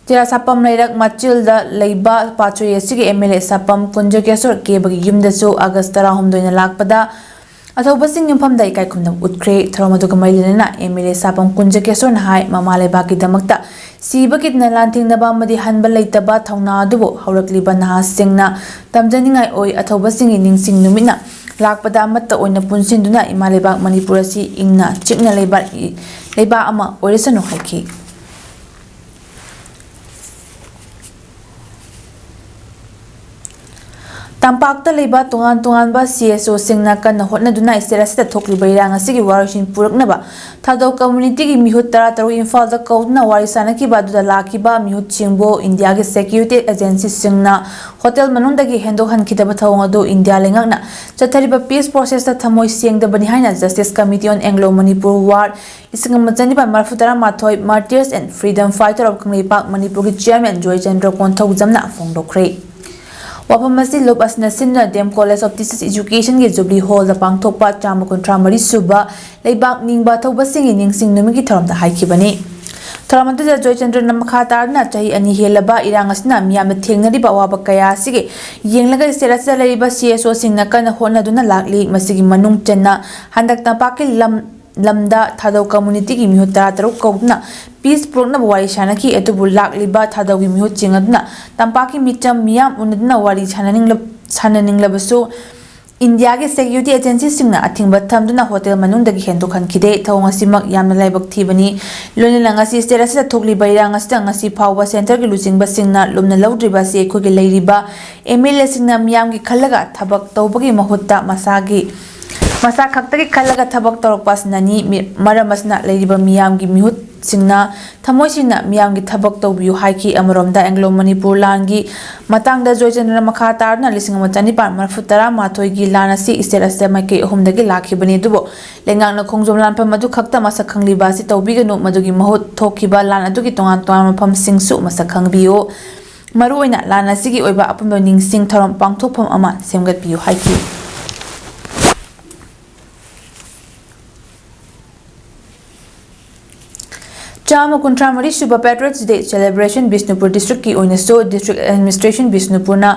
ꯇꯦꯔꯥ ꯁꯥꯄꯝ ꯂꯩꯔꯛ ꯃꯆꯤꯜꯗ ꯂꯩꯕ ꯄꯥꯠꯁꯣꯏ ꯑꯁꯤꯒꯤ ꯑꯦꯝ ꯑꯦꯜ ꯑꯦ ꯁꯥꯄꯝ ꯀꯨꯟꯖꯀꯦꯁꯣꯔ ꯀꯦꯕꯒꯤ ꯌꯨꯝꯗꯁꯨ ꯑꯥꯒꯁ ꯇꯔꯥꯍꯨꯝꯗꯣꯏꯅ ꯂꯥꯛꯄꯗ ꯑꯊꯧꯕꯁꯤꯡ ꯌꯨꯝꯐꯝꯗ ꯏꯀꯥꯏ ꯈꯨꯝꯅꯕ ꯎꯠꯈ꯭ꯔꯦ꯫ ꯊꯧꯔꯝ ꯑꯗꯨꯒ ꯃꯔꯤ ꯂꯩꯅꯅ ꯑꯦꯝ ꯑꯦꯜ ꯑꯦ ꯁꯥꯄꯝ ꯀꯨꯟꯖꯀꯦꯁꯣꯔꯅ ꯍꯥꯏ, ꯃꯃꯥ ꯂꯩꯕꯥꯛꯀꯤꯗꯃꯛꯇ ꯁꯤꯕꯒꯤꯗꯅ ꯂꯥꯟꯊꯦꯡꯅꯕ ꯑꯃꯗꯤ ꯍꯟꯕ ꯂꯩꯇꯕ ꯊꯧꯅꯥ ꯑꯗꯨꯕꯨ ꯍꯧꯔꯛꯂꯤꯕ ꯅꯍꯥꯁꯤꯡꯅ ꯇꯝꯖꯅꯤꯡꯉꯥꯏ ꯑꯣꯏ꯫ ꯑꯊꯧꯕꯁꯤꯡꯒꯤ ꯅꯤꯡꯁꯤꯡ ꯅꯨꯃꯤꯠꯅ ꯂꯥꯛꯄꯗ ꯑꯃꯠꯇ ꯑꯣꯏꯅ ꯄꯨꯟꯁꯤꯟꯗꯨꯅ ꯏꯃꯥ ꯂꯩꯕꯥꯛ ꯃꯅꯤꯄꯨꯔ ꯑꯁꯤ ꯏꯪꯅ ꯆꯤꯛꯅ ꯂꯩꯕ, ꯂꯩꯕꯥꯛ ꯑꯃ ꯑꯣꯏꯔꯁꯅꯨ ꯍꯥꯏꯈꯤ꯫ ꯇꯝꯄꯥꯛꯇ ꯂꯩꯕ ꯇꯣꯉꯥꯟ ꯇꯣꯉꯥꯟꯕ ꯁꯤ ꯑꯦꯁ ꯑꯣꯁꯤꯡꯅ ꯀꯟꯅ ꯍꯣꯠꯅꯗꯨꯅ ꯁ꯭ꯇꯦꯠ ꯑꯁꯤꯗ ꯊꯣꯛꯂꯤꯕ ꯏꯔꯥꯡ ꯑꯁꯤꯒꯤ ꯋꯥꯔꯣꯏꯁꯤꯟ ꯄꯨꯔꯛꯅꯕ ꯊꯥꯗꯧ ꯀꯝꯃ꯭ꯌꯨꯅꯤꯇꯤꯒꯤ ꯃꯤꯍꯨꯠ ꯇꯔꯥꯇꯔꯨꯛ ꯏꯝꯐꯥꯜꯗ ꯀꯧꯗꯨꯅ ꯋꯥꯔꯤ ꯁꯥꯅꯈꯤꯕ ꯑꯗꯨꯗ ꯂꯥꯛꯈꯤꯕ ꯃꯤꯍꯨꯠꯁꯤꯡꯕꯨ ꯏꯟꯗꯤꯌꯥꯒꯤ ꯁꯦꯀ꯭ꯌꯨꯔꯤꯇꯤ ꯑꯦꯖꯦꯟꯁꯤꯁꯤꯡꯅ ꯍꯣꯇꯦꯜ ꯃꯅꯨꯡꯗꯒꯤ ꯍꯦꯟꯗꯣꯛꯍꯟꯈꯤꯗꯕ ꯊꯧꯑꯣꯡ ꯑꯗꯨ ꯏꯟꯗꯤꯌꯥ ꯂꯩꯉꯥꯛꯅ ꯆꯠꯊꯔꯤꯕ ꯄꯤꯁ ꯄ꯭ꯔꯣꯁꯦꯁꯇ ꯊꯃꯣꯏ ꯁꯦꯡꯗꯕꯅꯤ ꯍꯥꯏꯅ Justice Committee on Anglo Manipur War ꯂꯤꯁꯤꯡ ꯑꯃ ꯆꯅꯤꯄꯥꯟ ꯃꯔꯤꯐꯨ ꯇꯔꯥꯃꯥꯊꯣꯏ Martyrs and Freedom Fighter of Kangleipak ꯃꯅꯤꯄꯨꯔꯒꯤ ꯆꯤꯌꯔꯃꯦꯟ ꯖꯣꯏꯆꯟꯗ꯭ꯔ ꯀꯣꯟꯊꯧꯖꯝꯅ ꯐꯣꯡꯗꯣꯛꯈ꯭ꯔꯦ꯫ ꯋꯥꯐꯝ ꯑꯁꯤ ꯂꯨꯞ ꯑꯁꯤꯅ ꯁꯤꯟꯗꯨꯅ D M College of Teachers Educationꯒꯤ ꯖꯨꯕꯂꯤ ꯍꯣꯜꯗ ꯄꯥꯡꯊꯣꯛꯄ ꯆꯥꯝꯃ ꯀꯨꯟꯊ꯭ꯔꯥ ꯃꯔꯤ ꯁꯨꯕ ꯂꯩꯕꯥꯛ ꯅꯤꯡꯕ ꯊꯧꯕꯁꯤꯡꯒꯤ ꯅꯤꯡꯁꯤꯡ ꯅꯨꯃꯤꯠꯀꯤ ꯊꯧꯔꯝꯗ ꯍꯥꯏꯈꯤꯕꯅꯤ꯫ ꯊꯧꯔꯝ ꯑꯗꯨꯗ ꯖꯣꯏꯆꯟꯗ꯭ꯔꯅ ꯃꯈꯥ ꯇꯥꯗꯨꯅ ꯆꯍꯤ ꯑꯅꯤ ꯍꯦꯜꯂꯕ ꯏꯔꯥꯡ ꯑꯁꯤꯅ ꯃꯤꯌꯥꯝꯅ ꯊꯦꯡꯅꯔꯤꯕ ꯑꯋꯥꯕ ꯀꯌꯥ ꯑꯁꯤꯒꯤ ꯌꯦꯡꯂꯒ ꯁ꯭ꯇꯦꯠ ꯑꯁꯤꯗ ꯂꯩꯔꯤꯕ ꯁꯤ ꯑꯦꯁ ꯑꯣꯁꯤꯡꯅ ꯀꯟꯅ ꯍꯣꯠꯅꯗꯨꯅ ꯂꯥꯛꯂꯤ꯫ ꯃꯁꯤꯒꯤ ꯃꯅꯨꯡ ꯆꯟꯅ ꯍꯟꯗꯛ ꯇꯝꯄꯥꯛꯀꯤ ꯂꯝ ꯂꯝꯗ ꯊꯥꯗꯧ ꯀꯝꯃ꯭ꯌꯨꯅꯤꯇꯤꯒꯤ ꯃꯤꯍꯨꯠ ꯇꯔꯥꯇꯔꯨꯛ ꯀꯧꯗꯨꯅ ꯄꯤꯁ ꯄꯨꯔꯛꯅꯕ ꯋꯥꯔꯤ ꯁꯥꯅꯈꯤ꯫ ꯑꯗꯨꯕꯨ ꯂꯥꯛꯂꯤꯕ ꯊꯥꯗꯧꯒꯤ ꯃꯤꯍꯨꯠꯁꯤꯡ ꯑꯗꯨꯅ ꯇꯝꯄꯥꯛꯀꯤ ꯃꯤꯆꯝ ꯃꯤꯌꯥꯝ ꯎꯅꯗꯨꯅ ꯋꯥꯔꯤ ꯁꯥꯅꯅꯤꯡꯂ-, ꯁꯥꯅꯅꯤꯡꯂꯕꯁꯨ ꯏꯟꯗꯤꯌꯥꯒꯤ ꯁꯦꯀ꯭ꯌꯨꯔꯤꯇꯤ ꯑꯦꯖꯦꯟꯁꯤꯁꯤꯡꯅ ꯑꯊꯤꯡꯕ ꯊꯝꯗꯨꯅ ꯍꯣꯇꯦꯜ ꯃꯅꯨꯡꯗꯒꯤ ꯍꯦꯟꯗꯣꯛꯍꯟꯈꯤꯗꯦ꯫ ꯊꯧꯑꯣꯡ ꯑꯁꯤꯃꯛ ꯌꯥꯝꯅ ꯂꯥꯏꯕꯛ ꯊꯤꯕꯅꯤ꯫ ꯂꯣꯏꯅꯅ ꯉꯁꯤ ꯁ꯭ꯇꯦꯠ ꯑꯁꯤꯗ ꯊꯣꯛꯂꯤꯕ ꯏꯔꯥꯡ ꯑꯁꯤꯗ ꯉꯁꯤ ꯐꯥꯎꯕ ꯁꯦꯟꯇꯔꯒꯤ ꯂꯨꯆꯤꯡꯕꯁꯤꯡꯅ ꯂꯨꯝꯅ ꯂꯧꯗ꯭ꯔꯤꯕ ꯑꯁꯤ ꯑꯩꯈꯣꯏꯒꯤ ꯂꯩꯔꯤꯕ ꯑꯦꯝ ꯑꯦꯜ ꯑꯦꯁꯤꯡꯅ ꯃꯤꯌꯥꯝꯒꯤ ꯈꯜꯂꯒ ꯊꯕꯛ ꯇꯧꯕꯒꯤ ꯃꯍꯨꯠꯇ ꯃꯁꯥꯒꯤ, ꯃꯁꯥ ꯈꯛꯇꯒꯤ ꯈꯜꯂꯒ ꯊꯕꯛ ꯇꯧꯔꯛꯄ ꯑꯁꯤꯅꯅꯤ꯫ ꯃꯤ-, ꯃꯔꯝ ꯑꯁꯤꯅ ꯂꯩꯔꯤꯕ ꯃꯤꯌꯥꯝꯒꯤ ꯃꯤꯍꯨꯠꯁꯤꯡꯅ ꯊꯃꯣꯏ ꯁꯦꯡꯅ ꯃꯤꯌꯥꯝꯒꯤ ꯊꯕꯛ ꯇꯧꯕꯤꯌꯨ ꯍꯥꯏꯈꯤ꯫ ꯑꯃꯔꯣꯝꯗ, ꯑꯦꯡꯒ꯭ꯂꯣ ꯃꯅꯤꯄꯨꯔ ꯂꯥꯟꯒꯤ ꯃꯇꯥꯡꯗ ꯖꯣꯏꯆꯟꯗ꯭ꯔ ꯃꯈꯥ ꯇꯥꯗꯨꯅ ꯂꯤꯁꯤꯡ ꯑꯃ ꯆꯅꯤꯄꯥꯟ ꯃꯔꯤꯐꯨ ꯇꯔꯥ ꯃꯥꯊꯣꯏꯒꯤ ꯂꯥꯟ ꯑꯁꯤ ꯁ꯭ꯇꯦꯠ ꯑꯁꯤꯗ ꯃꯥꯏꯀꯩ ꯑꯍꯨꯝꯗꯒꯤ ꯂꯥꯛꯈꯤꯕꯅꯤ꯫ ꯑꯗꯨꯕꯨ ꯂꯩꯉꯥꯛꯅ ꯈꯣꯡꯖꯣꯝ ꯂꯥꯟꯐꯝ ꯑꯗꯨ ꯈꯛꯇ ꯃꯁꯛ ꯈꯪꯂꯤꯕ ꯑꯁꯤ ꯇꯧꯕꯤꯒꯅꯨ꯫ ꯃꯗꯨꯒꯤ ꯃꯍꯨꯠ ꯊꯣꯛꯈꯤꯕ ꯂꯥꯟ ꯑꯗꯨꯒꯤ ꯇꯣꯉꯥꯟ ꯇꯣꯉꯥꯟꯕ ꯃꯐꯝꯁꯤꯡꯁꯨ ꯃꯁꯛ ꯈꯪꯕꯤꯌꯨ꯫ ꯃꯔꯨꯑꯣꯏꯅ ꯂꯥꯟ ꯑꯁꯤꯒꯤ ꯑꯣꯏꯕ ꯑꯄꯨꯟꯕ ꯅꯤꯡꯁꯤꯡ ꯊꯧꯔꯝ ꯄꯥꯡꯊꯣꯛꯐꯝ ꯑꯃ ꯁꯦꯝꯒꯠꯄꯤꯌꯨ ꯍꯥꯏꯈꯤ꯫ ꯆꯥꯝꯃ ꯀꯨꯟꯊ꯭ꯔꯥ ꯃꯔꯤ ꯁꯨꯕ Patriots Day celebration ꯕꯤꯁꯅꯨꯄꯨꯔ ꯗꯤꯁꯇ꯭ꯔꯤꯛꯀꯤ ꯑꯣꯏꯅꯁꯨ ꯗꯤꯁꯇ꯭ꯔꯤꯛ ꯑꯦꯗꯃꯤꯅꯤꯁꯇ꯭ꯔꯦꯁꯟ ꯕꯤꯁꯅꯨꯄꯨꯔꯅ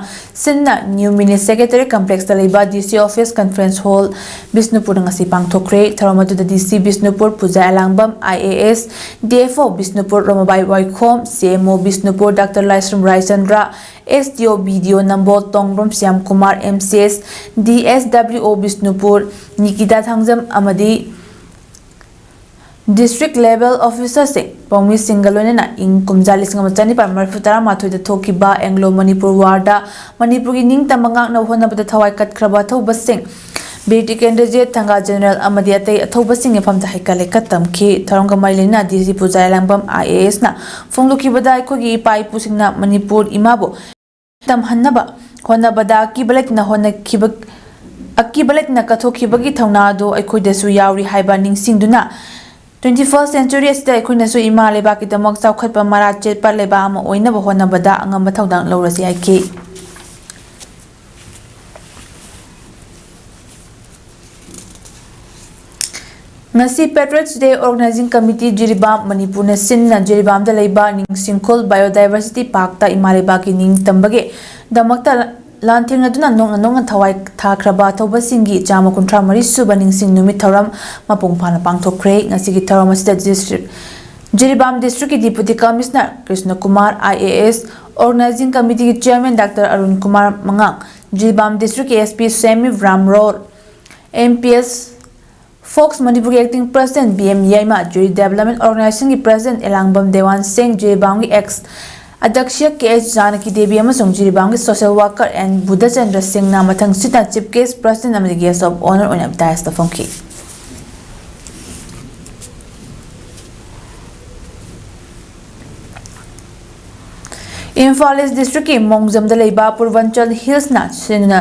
ꯁꯤꯟꯅ ꯅ꯭ꯌꯨ ꯃꯤꯅꯤ ꯁꯦꯀ꯭ꯔꯦꯇꯔꯤ ꯀꯝꯄ꯭ꯂꯦꯛꯁꯇ ꯂꯩꯕ ꯗꯤ ꯁꯤ ꯑꯣꯐꯤꯁ ꯀꯟꯐ꯭ꯔꯦꯟꯁ ꯍꯣꯜ ꯕꯤꯁꯅꯨꯄꯨꯔꯗ ꯉꯁꯤ ꯄꯥꯡꯊꯣꯛꯈ꯭ꯔꯦ꯫ ꯊꯧꯔꯝ ꯑꯗꯨꯗ ꯗꯤ ꯁꯤ ꯕꯤꯁꯅꯨꯄꯨꯔ ꯄꯨꯖꯥ ꯑꯦꯂꯥꯡꯕꯝ, ꯑꯥꯏ A S, D F O Bishnupur ꯔꯣꯃꯥꯕꯥꯏ ꯋꯥꯏꯈꯣꯝ, ꯁꯤ ꯑꯦꯝ ꯑꯣ ꯕꯤꯁꯅꯨꯄꯨꯔ ꯗꯥꯛꯇꯔ ꯂꯥꯏꯁ꯭ꯔꯝ ꯔꯥꯏꯆꯟꯗ꯭ꯔ, ꯑꯦꯁ ꯗꯤ ꯑꯣ ꯕꯤ ꯗꯤ ꯑꯣ ꯅꯝꯕꯣꯜ ꯇꯣꯡꯕ꯭ꯔꯣꯝ Shyam Kumar, M C S, D S W ꯑꯣ ꯕꯤꯁꯅꯨꯄꯨꯔ ꯅꯤꯀꯤꯇꯥ ꯊꯥꯡꯖꯝ ꯑꯃꯗꯤ ꯗꯤꯁꯇ꯭ꯔꯤꯛ ꯂꯦꯚꯦꯜ ꯑꯣꯐꯤꯁꯔꯁꯤꯡ, ꯄꯥꯎꯃꯤꯁꯤꯡꯒ ꯂꯣꯏꯅꯅ ꯏꯪ ꯀꯨꯝꯖꯥ ꯂꯤꯁꯤꯡ ꯑꯃ ꯆꯅꯤꯄꯥꯟ ꯃꯔꯤꯐꯨ ꯇꯔꯥ ꯃꯥꯊꯣꯏꯗ ꯊꯣꯛꯈꯤꯕ ꯑꯦꯡꯒ꯭ꯂꯣ ꯃꯅꯤꯄꯨꯔ ꯋꯥꯔꯗ ꯃꯅꯤꯄꯨꯔꯒꯤ ꯅꯤꯡꯇꯝꯕ ꯉꯥꯛꯅꯕ ꯍꯣꯠꯅꯕꯗ ꯊꯋꯥꯏ ꯀꯠꯈ꯭ꯔꯕ ꯑꯊꯧꯕꯁꯤꯡ, ꯕꯤꯔ ꯇꯤꯀꯦꯟꯗ꯭ꯔꯖꯤꯠ, ꯊꯪꯒꯥ ꯖꯦꯅꯔꯦꯜ ꯑꯃꯗꯤ ꯑꯇꯩ ꯑꯊꯧꯕꯁꯤꯡ ꯃꯐꯝꯗ ꯍꯩꯀꯠ ꯂꯩꯀꯠ ꯇꯝꯈꯤ꯫ ꯊꯧꯔꯝꯒ ꯃꯔꯤ ꯂꯩꯅꯅ ꯗꯤ ꯁꯤ ꯄꯨꯖꯥ ꯌꯥꯂꯥꯡꯕꯝ ꯑꯥꯏ ꯑꯦ ꯑꯦꯁꯅ ꯐꯣꯡꯗꯣꯛꯈꯤꯕꯗ, ꯑꯩꯈꯣꯏꯒꯤ ꯏꯄꯥ ꯏꯄꯨꯁꯤꯡꯅ ꯃꯅꯤꯄꯨꯔ ꯏꯃꯥꯕꯨ ꯇꯝꯍꯟꯅꯕ ꯍꯣꯠꯅꯕꯗ ꯑꯀꯤꯕ ꯂꯩꯇꯅ ꯍꯣꯠꯅꯈꯤꯕ, ꯑꯀꯤꯕ ꯂꯩꯇꯅ ꯀꯠꯊꯣꯛꯈꯤꯕꯒꯤ ꯊꯧꯅꯥ ꯑꯗꯨ ꯑꯩꯈꯣꯏꯗꯁꯨ ꯌꯥꯎꯔꯤ ꯍꯥꯏꯕ ꯅꯤꯡꯁꯤꯡꯗꯨꯅ, twenty first century ꯑꯁꯤꯗ ꯑꯩꯈꯣꯏꯅꯁꯨ ꯏꯃꯥ ꯂꯩꯕꯥꯛꯀꯤꯗꯃꯛ ꯆꯥꯎꯈꯠꯄ ꯃꯔꯥ ꯆꯦꯠꯄ ꯂꯩꯕꯥꯛ ꯑꯃ ꯑꯣꯏꯅꯕ ꯍꯣꯠꯅꯕꯗ ꯑꯉꯝꯕ ꯊꯧꯗꯥꯡ ꯂꯧꯔꯁꯤ ꯍꯥꯏꯈꯤ꯫ ꯉꯁꯤ Patriots Day Organizing Committee Jiribam ꯃꯅꯤꯄꯨꯔꯅ ꯁꯤꯟꯅ ꯖꯤꯔꯤꯕꯥꯝꯗ ꯂꯩꯕ ꯅꯤꯡꯁꯤꯡꯈꯨꯜ Biodiversity Parkꯇ ꯏꯃꯥ ꯂꯩꯕꯥꯛꯀꯤ ꯅꯤꯡꯇꯝꯕꯒꯤ ꯗꯃꯛꯇ ꯂꯥꯟꯊꯦꯡꯅꯗꯨꯅ ꯅꯣꯛꯅ ꯅꯣꯛꯅ ꯊꯋꯥꯏ ꯊꯥꯈ꯭ꯔꯕ ꯑꯊꯧꯕꯁꯤꯡꯒꯤ ꯆꯥꯝꯃ ꯀꯨꯟꯊ꯭ꯔꯥ ꯃꯔꯤ ꯁꯨꯕ ꯅꯤꯡꯁꯤꯡ ꯅꯨꯃꯤꯠ ꯊꯧꯔꯝ ꯃꯄꯨꯡ ꯐꯥꯅ ꯄꯥꯡꯊꯣꯛꯈ꯭ꯔꯦ꯫ ꯉꯁꯤꯒꯤ ꯊꯧꯔꯝ ꯑꯁꯤꯗ ꯗꯤꯁꯇ꯭ꯔꯤꯛ, ꯖꯤꯔꯤꯕꯥꯝ ꯗꯤꯁꯇ꯭ꯔꯤꯛꯀꯤ Deputy Commissioner Krishna Kumar, I A S, Organizing Committeeꯒꯤ Chairman ꯗꯥꯛꯇꯔ ꯑꯔꯨꯟ ꯀꯨꯃꯥꯔ ꯃꯉꯥꯡ, ꯖꯤꯔꯤꯕꯥꯝ ꯗꯤꯁꯇ꯭ꯔꯤꯛꯀꯤ S P Semi Ramro, M P S ꯐꯣꯛꯁ ꯃꯅꯤꯄꯨꯔꯒꯤ acting president B M Yaima, Jiri development ꯑꯣꯔꯒꯅꯥꯏꯖꯦꯁꯟꯒꯤ ꯄ꯭ꯔꯁꯤꯗꯦꯟꯠ ꯑꯦꯂꯥꯡꯕꯝ ꯗꯦꯋꯥꯟ ꯁꯤꯡ, ꯖꯤꯔꯤꯕꯥꯝꯒꯤ ꯑꯦꯛꯁ ꯑꯗ꯭ꯌꯛꯁ ꯀꯦ ꯑꯦꯁ ꯖꯥꯅꯀꯤ ꯗꯦꯕꯤ ꯑꯃꯁꯨꯡ ꯖꯤꯔꯤꯕꯥꯝꯒꯤ ꯁꯣꯁꯤꯌꯦꯜ ꯋꯥꯔꯀꯔ ꯑꯦꯟ ꯕꯨꯙꯆꯟꯗ꯭ꯔ ꯁꯤꯡꯅ ꯃꯊꯪꯁꯤꯠꯅ ꯆꯤꯐ ꯒꯦꯁ꯭ꯠ, ꯄ꯭ꯔꯁꯤꯗꯦꯟꯠ ꯑꯃꯗꯤ ꯒꯦꯁ꯭ꯠ ꯑꯣꯐ ꯑꯣꯅꯔ ꯑꯣꯏꯅ ꯗꯥꯏꯁꯇ ꯐꯝꯈꯤ꯫ ꯏꯝꯐꯥꯜ ꯏꯁ꯭ꯠ ꯗꯤꯁꯇ꯭ꯔꯤꯛꯀꯤ ꯃꯣꯡꯖꯝꯗ ꯂꯩꯕ ꯄꯨꯔꯕꯟꯆꯜ ꯍꯤꯜꯁꯅ ꯁꯤꯟꯗꯨꯅ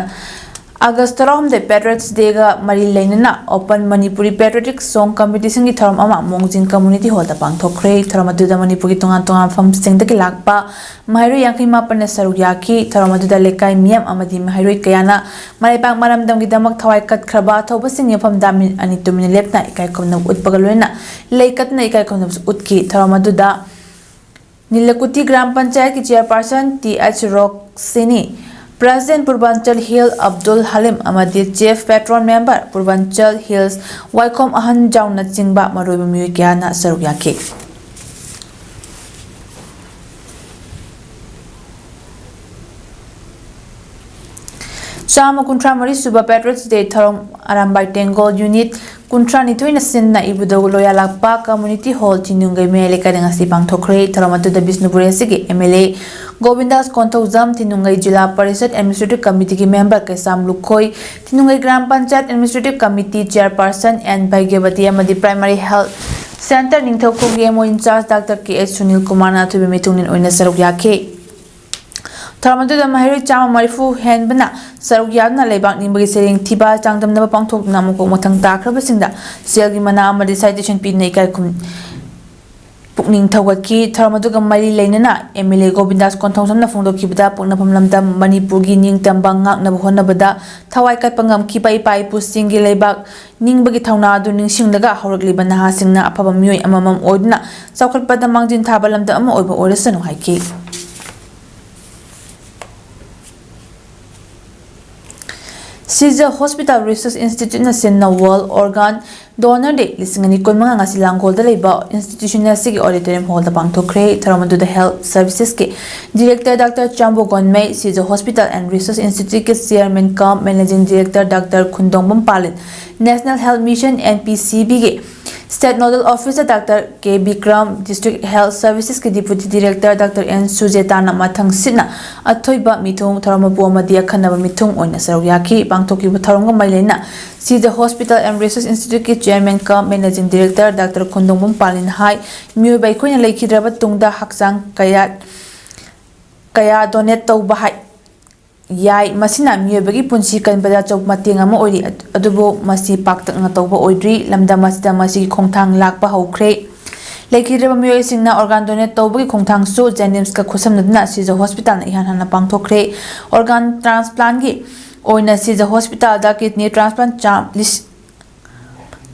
ꯑꯥꯒꯁ꯭ꯠ ꯇꯔꯥꯍꯨꯝꯗꯣꯏ ꯄꯦꯇ꯭ꯔꯤꯌꯣꯠꯁ ꯗꯦꯒ ꯃꯔꯤ ꯂꯩꯅꯅ ꯑꯣꯄꯟ ꯃꯅꯤꯄꯨꯔꯤ ꯄꯦꯇ꯭ꯔꯤꯌꯣꯇꯤꯛ ꯁꯣꯡ ꯀꯝꯄꯤꯇꯤꯁꯟꯒꯤ ꯊꯧꯔꯝ ꯑꯃ ꯃꯣꯡꯖꯤꯡ ꯀꯝꯃ꯭ꯌꯨꯅꯤꯇꯤ ꯍꯣꯜꯗ ꯄꯥꯡꯊꯣꯛꯈ꯭ꯔꯦ꯫ ꯊꯧꯔꯝ ꯑꯗꯨꯗ ꯃꯅꯤꯄꯨꯔꯒꯤ ꯇꯣꯉꯥꯟ ꯇꯣꯉꯥꯟꯕ ꯃꯐꯝꯁꯤꯡꯗꯒꯤ ꯂꯥꯛꯄ ꯃꯍꯩꯔꯣꯏ ꯌꯥꯡꯈꯩ ꯃꯥꯄꯟꯅ ꯁꯔꯨꯛ ꯌꯥꯈꯤ꯫ ꯊꯧꯔꯝ ꯑꯗꯨꯗ ꯂꯩꯀꯥꯏ ꯃꯤꯌꯥꯝ ꯑꯃꯗꯤ ꯃꯍꯩꯔꯣꯏ ꯀꯌꯥꯅ ꯃꯔꯩꯕꯥꯛ ꯃꯔꯝꯗꯝꯒꯤꯗꯃꯛ ꯊꯋꯥꯏ ꯀꯠꯈ꯭ꯔꯕ ꯑꯊꯧꯕꯁꯤꯡꯒꯤ ꯃꯐꯝꯗ ꯃꯤꯅꯤꯠ ꯑꯅꯤ ꯇꯨꯃꯤꯟꯅ ꯂꯦꯞꯇꯨꯅ ꯏꯀꯥꯏ ꯈꯨꯝꯅꯕ ꯎꯠꯄꯒ ꯂꯣꯏꯅꯅ ꯂꯩ ꯀꯠꯇꯨꯅ ꯏꯀꯥꯏ ꯈꯨꯝꯅꯕꯁꯨ ꯎꯠꯈꯤ꯫ ꯊꯧꯔꯝ ꯑꯗꯨꯗ ꯅꯤꯂꯀꯨꯇꯤ ꯒ꯭ꯔꯥꯝ ꯄꯟꯆꯥꯌꯠꯀꯤ chairperson T H Rokshini, president Purbanchal hill Abdul Halim ꯑꯃꯗꯤ chief patron member Purbanchal hills Waikhom ꯑꯍꯟꯖꯥꯎꯅꯆꯤꯡꯕ ꯃꯔꯨꯑꯣꯏꯕ ꯃꯤꯑꯣꯏ ꯀꯌꯥꯅ ꯁꯔꯨꯛ ꯌꯥꯈꯤ꯫ ꯆꯥꯝꯃ ꯀꯨꯟꯊ꯭ꯔꯥ ꯃꯔꯤ ꯁꯨꯕ ꯄꯦꯇ꯭ꯔꯤꯌꯣꯠꯁ ꯗꯦ ꯊꯧꯔꯝ ꯑꯔꯥꯝꯕꯥꯏ ꯇꯦꯡꯒꯣꯜ ꯌꯨꯅꯤꯠ ꯀꯨꯟꯊ꯭ꯔꯥ ꯅꯤꯊꯣꯏꯅ ꯁꯤꯟꯅ ꯏꯕꯨꯙꯧ ꯂꯣꯌꯥꯂꯥꯛꯄ ꯀꯝꯃ꯭ꯌꯨꯅꯤꯇꯤ ꯍꯣꯜ ꯊꯤꯅꯨꯡꯒꯩ ꯃꯌꯥꯏ ꯂꯩꯀꯥꯏꯗ ꯉꯁꯤ ꯄꯥꯡꯊꯣꯛꯈ꯭ꯔꯦ꯫ ꯊꯧꯔꯝ ꯑꯗꯨꯗ ꯕꯤꯁꯅꯨꯄꯨꯔ ꯑꯦꯁ ꯁꯤꯒꯤ M L A Gobindas Konthoujam, Thinungei Zilla Parishad administrative ꯀꯃꯤꯇꯤꯒꯤ member Keisham Lukhoi, Thinungei Gram Panchayat administrative committee chairperson N Bhagyabati ꯑꯃꯗꯤ ꯄ꯭ꯔꯥꯏꯃꯥꯔꯤ ꯍꯦꯜꯊ ꯁꯦꯟꯇꯔ ꯅꯤꯡꯊꯧꯈꯣꯡꯒꯤ M O in-charge doctor K H Sunil ꯀꯨꯃꯥꯔꯅ ꯑꯊꯣꯏꯕ ꯃꯤꯊꯨꯡꯂꯦꯟ ꯑꯣꯏꯅ ꯁꯔꯨꯛ ꯌꯥꯈꯤ꯫ ꯊꯧꯔꯝ ꯑꯗꯨꯗ ꯃꯍꯩꯔꯣꯏ ꯆꯥꯝꯃ ꯃꯔꯤꯐꯨ ꯍꯦꯟꯕꯅ ꯁꯔꯨꯛ ꯌꯥꯗꯨꯅ ꯂꯩꯕꯥꯛ ꯅꯤꯡꯕꯒꯤ ꯁꯩꯔꯦꯡ ꯊꯤꯕ ꯆꯥꯡꯗꯝꯅꯕ ꯄꯥꯡꯊꯣꯛꯇꯨꯅ ꯃꯀꯣꯛ ꯃꯊꯪ ꯇꯥꯈ꯭ꯔꯕꯁꯤꯡꯗ ꯁꯦꯜꯒꯤ ꯃꯅꯥ ꯑꯃꯗꯤ ꯁꯥꯏꯇꯦꯁꯟ ꯄꯤꯗꯨꯅ ꯏꯀꯥꯏ ꯈꯨꯝ-, ꯄꯨꯛꯅꯤꯡ ꯊꯧꯒꯠꯈꯤ꯫ ꯊꯧꯔꯝ ꯑꯗꯨꯒ ꯃꯔꯤ ꯂꯩꯅꯅ ꯑꯦꯝ ꯑꯦꯜ ꯑꯦ ꯒꯣꯕꯤꯟꯗꯥꯁ ꯀꯣꯟꯊꯧꯖꯝꯅ ꯐꯣꯡꯗꯣꯛꯈꯤꯕꯗ ꯄꯣꯛꯅꯐꯝ ꯂꯝꯗꯝ ꯃꯅꯤꯄꯨꯔꯒꯤ ꯅꯤꯡꯇꯝꯕ ꯉꯥꯛꯅꯕ ꯍꯣꯠꯅꯕꯗ ꯊꯋꯥꯏ ꯀꯠꯄ ꯉꯝꯈꯤꯕ ꯏꯄꯥ ꯏꯄꯨꯁꯤꯡꯒꯤ ꯂꯩꯕꯥꯛ ꯅꯤꯡꯕꯒꯤ ꯊꯧꯅꯥ ꯑꯗꯨ ꯅꯤꯡꯁꯤꯡꯂꯒ ꯍꯧꯔꯛꯂꯤꯕ ꯅꯍꯥꯁꯤꯡꯅ ꯑꯐꯕ ꯃꯤꯑꯣꯏ ꯑꯃꯃꯝ ꯑꯣꯏꯗꯨꯅ ꯆꯥꯎꯈꯠꯄꯗ ꯃꯥꯡꯖꯤꯟ ꯊꯥꯕ ꯂꯝꯗꯝ ꯑꯃ ꯑꯣꯏꯕ ꯑꯣꯏꯔꯁꯅꯨ ꯍꯥꯏꯈꯤ꯫ ꯁꯤꯖ ꯍꯣꯁꯄꯤꯇꯥꯜ ꯔꯤꯁꯔꯁ ꯏꯟꯁꯇꯤꯇ꯭ꯌꯨꯠꯅ ꯁꯤꯟꯅ ꯋꯥꯔꯜꯗ ꯑꯣꯔꯒꯥꯟ Donor Day ꯂꯤꯁꯤꯡ ꯑꯅꯤ ꯀꯨꯟꯃꯉꯥ ꯉꯁꯤ ꯂꯥꯡꯒꯣꯜꯗ ꯂꯩꯕ institution ꯑꯁꯤꯒꯤ auditorium hall ꯗ ꯄꯥꯡꯊꯣꯛꯈ꯭ꯔꯦ꯫ ꯊꯧꯔꯝ ꯑꯗꯨꯗ health services ꯀꯤ director Doctor ꯆꯥꯝꯕꯣ ꯒꯣꯟꯃꯩ, Shija Hospital and Research Institute ꯀꯤ chairman cum managing director Doctor ꯈꯨꯟꯗꯣꯡꯕꯝ ꯄꯥꯂꯤꯟ, National Health Mission, N P C B ꯒꯤ state nodal officer Doctor ꯀꯦ ꯕꯤꯀ꯭ꯔꯝ, District Health Services ꯀꯤ deputy director Doctor and ꯁꯨꯖꯦꯇꯥꯅ ꯃꯊꯪ ꯁꯤꯠꯅ ꯑꯊꯣꯏꯕ ꯃꯤꯊꯨꯡ, ꯊꯧꯔꯝ ꯃꯄꯨ ꯑꯃꯗꯤ ꯑꯈꯟꯅꯕ ꯃꯤꯊꯨꯡ ꯑꯣꯏꯅ ꯁꯔꯨꯛ ꯌꯥꯈꯤ꯫ ꯄꯥꯡꯊꯣꯛꯈꯤꯕ ꯊꯧꯔꯝꯒ ꯃꯔꯤ ꯂꯩꯅꯅ ꯁꯤꯖ Hospital and Research Institute ꯀꯤ chairman cum managing director Doctor ꯈꯨꯟꯗꯣꯡꯕꯝ ꯄꯥꯂꯤꯟ ꯍꯥꯏ, ꯃꯤꯑꯣꯏꯕ ꯑꯩꯈꯣꯏꯅ ꯂꯩꯈꯤꯗ꯭ꯔꯕ ꯇꯨꯡꯗ ꯍꯛꯆꯥꯡ ꯀꯌꯥ, ꯀꯌꯥ donate ꯇꯧꯕ ꯍꯥꯏ, ꯌꯥꯏ꯫ ꯃꯁꯤꯅ ꯃꯤꯑꯣꯏꯕꯒꯤ ꯄꯨꯟꯁꯤ ꯀꯟꯕꯗ ꯑꯆꯧꯕ ꯃꯇꯦꯡ ꯑꯃ ꯑꯣꯏꯔꯤ, ꯑꯗꯨꯕꯨ ꯃꯁꯤ ꯄꯥꯛꯇꯛꯅ ꯇꯧꯕ ꯑꯣꯏꯗ꯭ꯔꯤ꯫ ꯂꯝꯗꯝ ꯑꯁꯤꯗ ꯃꯁꯤꯒꯤ ꯈꯣꯡꯊꯥꯡ ꯂꯥꯛꯄ ꯍꯧꯈ꯭ꯔꯦ꯫ ꯂꯩꯈꯤꯗ꯭ꯔꯕ ꯃꯤꯑꯣꯏꯁꯤꯡꯅ organ donate ꯇꯧꯕꯒꯤ ꯈꯣꯡꯊꯥꯡꯁꯨ JNIMS ꯀ ꯈꯨꯠꯁꯝꯅꯗꯨꯅ ꯁꯤꯖ Hospital ꯅ ꯏꯍꯥꯟ ꯍꯥꯟꯅ ꯄꯥꯡꯊꯣꯛꯈ꯭ꯔꯦ꯫ Organ transplant ꯀꯤ ꯑꯣꯏꯅ ꯁꯤꯖ Hospital ꯗ kidney transplant ꯆꯥꯝ-, ꯂꯤꯁ-,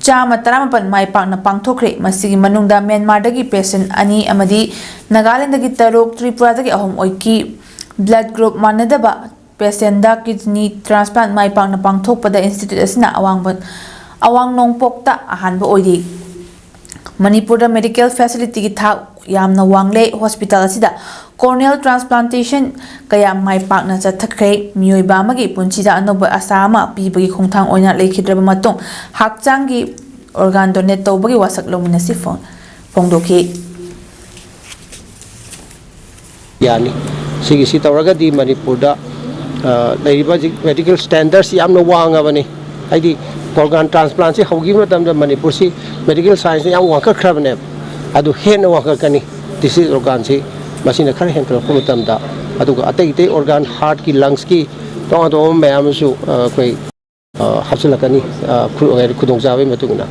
ꯆꯥꯝꯃ ꯇꯔꯥꯃꯥꯄꯟ ꯃꯥꯏ ꯄꯥꯛꯅ ꯄꯥꯡꯊꯣꯛꯈ꯭ꯔꯦ꯫ ꯃꯁꯤꯒꯤ ꯃꯅꯨꯡꯗ ꯃ꯭ꯌꯥꯟꯃꯥꯔꯗꯒꯤ patient ꯑꯅꯤ ꯑꯃꯗꯤ ꯅꯥꯒꯥꯂꯦꯟꯗꯒꯤ ꯇꯔꯨꯛ, ꯇ꯭ꯔꯤꯄꯨꯔꯥꯗꯒꯤ ꯑꯍꯨꯝ ꯑꯣꯏꯈꯤ꯫ Blood group ꯃꯥꯟꯅꯗꯕ patient ꯗ kidney transplant ꯃꯥꯏ ꯄꯥꯛꯅ ꯄꯥꯡꯊꯣꯛꯄꯗ institute ꯑꯁꯤꯅ ꯑꯋꯥꯡꯕ, ꯑꯋꯥꯡ ꯅꯣꯡꯄꯣꯛꯇ ꯑꯍꯥꯟꯕ ꯑꯣꯏꯔꯤ꯫ ꯃꯅꯤꯄꯨꯔꯗ medical facility ꯒꯤ ꯊꯥꯛ ꯌꯥꯝꯅ ꯋꯥꯡꯂꯦ꯫ Hospital ꯑꯁꯤꯗ corneal transplantation ꯀꯌꯥ ꯃꯥꯏ ꯄꯥꯛꯅ ꯆꯠꯊꯈ꯭ꯔꯦ꯫ ꯃꯤꯑꯣꯏꯕ ꯑꯃꯒꯤ ꯄꯨꯟꯁꯤꯗ ꯑꯅꯧꯕ ꯑꯁꯥ ꯑꯃ ꯄꯤꯕꯒꯤ ꯈꯣꯡꯊꯥꯡ ꯑꯣꯏꯅ ꯂꯩꯈꯤꯗ꯭ꯔꯕ ꯃꯇꯨꯡ ꯍꯛꯆꯥꯡꯒꯤ organ donate ꯇꯧꯕꯒꯤ ꯋꯥꯁꯛ ꯂꯧꯃꯤꯟꯅꯁꯤ ꯐꯣꯡ-, ꯐꯣꯡꯗꯣꯛꯈꯤ꯫ ꯌꯥꯅꯤ꯫ ꯁꯤꯒꯤꯁꯤ ꯇꯧꯔꯒꯗꯤ ꯃꯅꯤꯄꯨꯔꯗ, ꯑ, ꯂꯩꯔꯤꯕ ꯍꯧꯖꯤꯛ medical standard ꯁꯤ ꯌꯥꯝꯅ ꯋꯥꯡꯉꯕꯅꯤ꯫ ꯍꯥꯏꯗꯤ organ transplant ꯁꯤ ꯍꯧꯈꯤꯕ ꯃꯇꯝꯗ ꯃꯅꯤꯄꯨꯔꯁꯤ medical science ꯅ ꯌꯥꯝ ꯋꯥꯡꯈꯠꯈ꯭ꯔꯕꯅꯦꯕ꯫ ꯑꯗꯨ ꯍꯦꯟꯅ ꯋꯥꯡꯈꯠꯀꯅꯤ disease organ ꯁꯤ꯫ ꯃꯁꯤꯅ ꯈꯔ ꯍꯦꯟꯒꯠꯂꯛꯄ ꯃꯇꯝꯗ, ꯑꯗꯨꯒ ꯑꯇꯩ ꯑꯇꯩ organ, heart ꯀꯤ, lungs ꯀꯤ, ꯇꯣꯉꯥꯟ ꯇꯣꯉꯥꯟꯕ ꯃꯌꯥꯝ ꯑꯃꯁꯨ, ꯑ, ꯑꯩꯈꯣꯏ, ꯑ, ꯍꯥꯞꯆꯤꯜꯂꯛꯀꯅꯤ, ꯑ, ꯈꯨ-, ꯈꯨꯗꯣꯡꯆꯥꯕꯒꯤ ꯃꯇꯨꯡ ꯏꯟꯅ꯫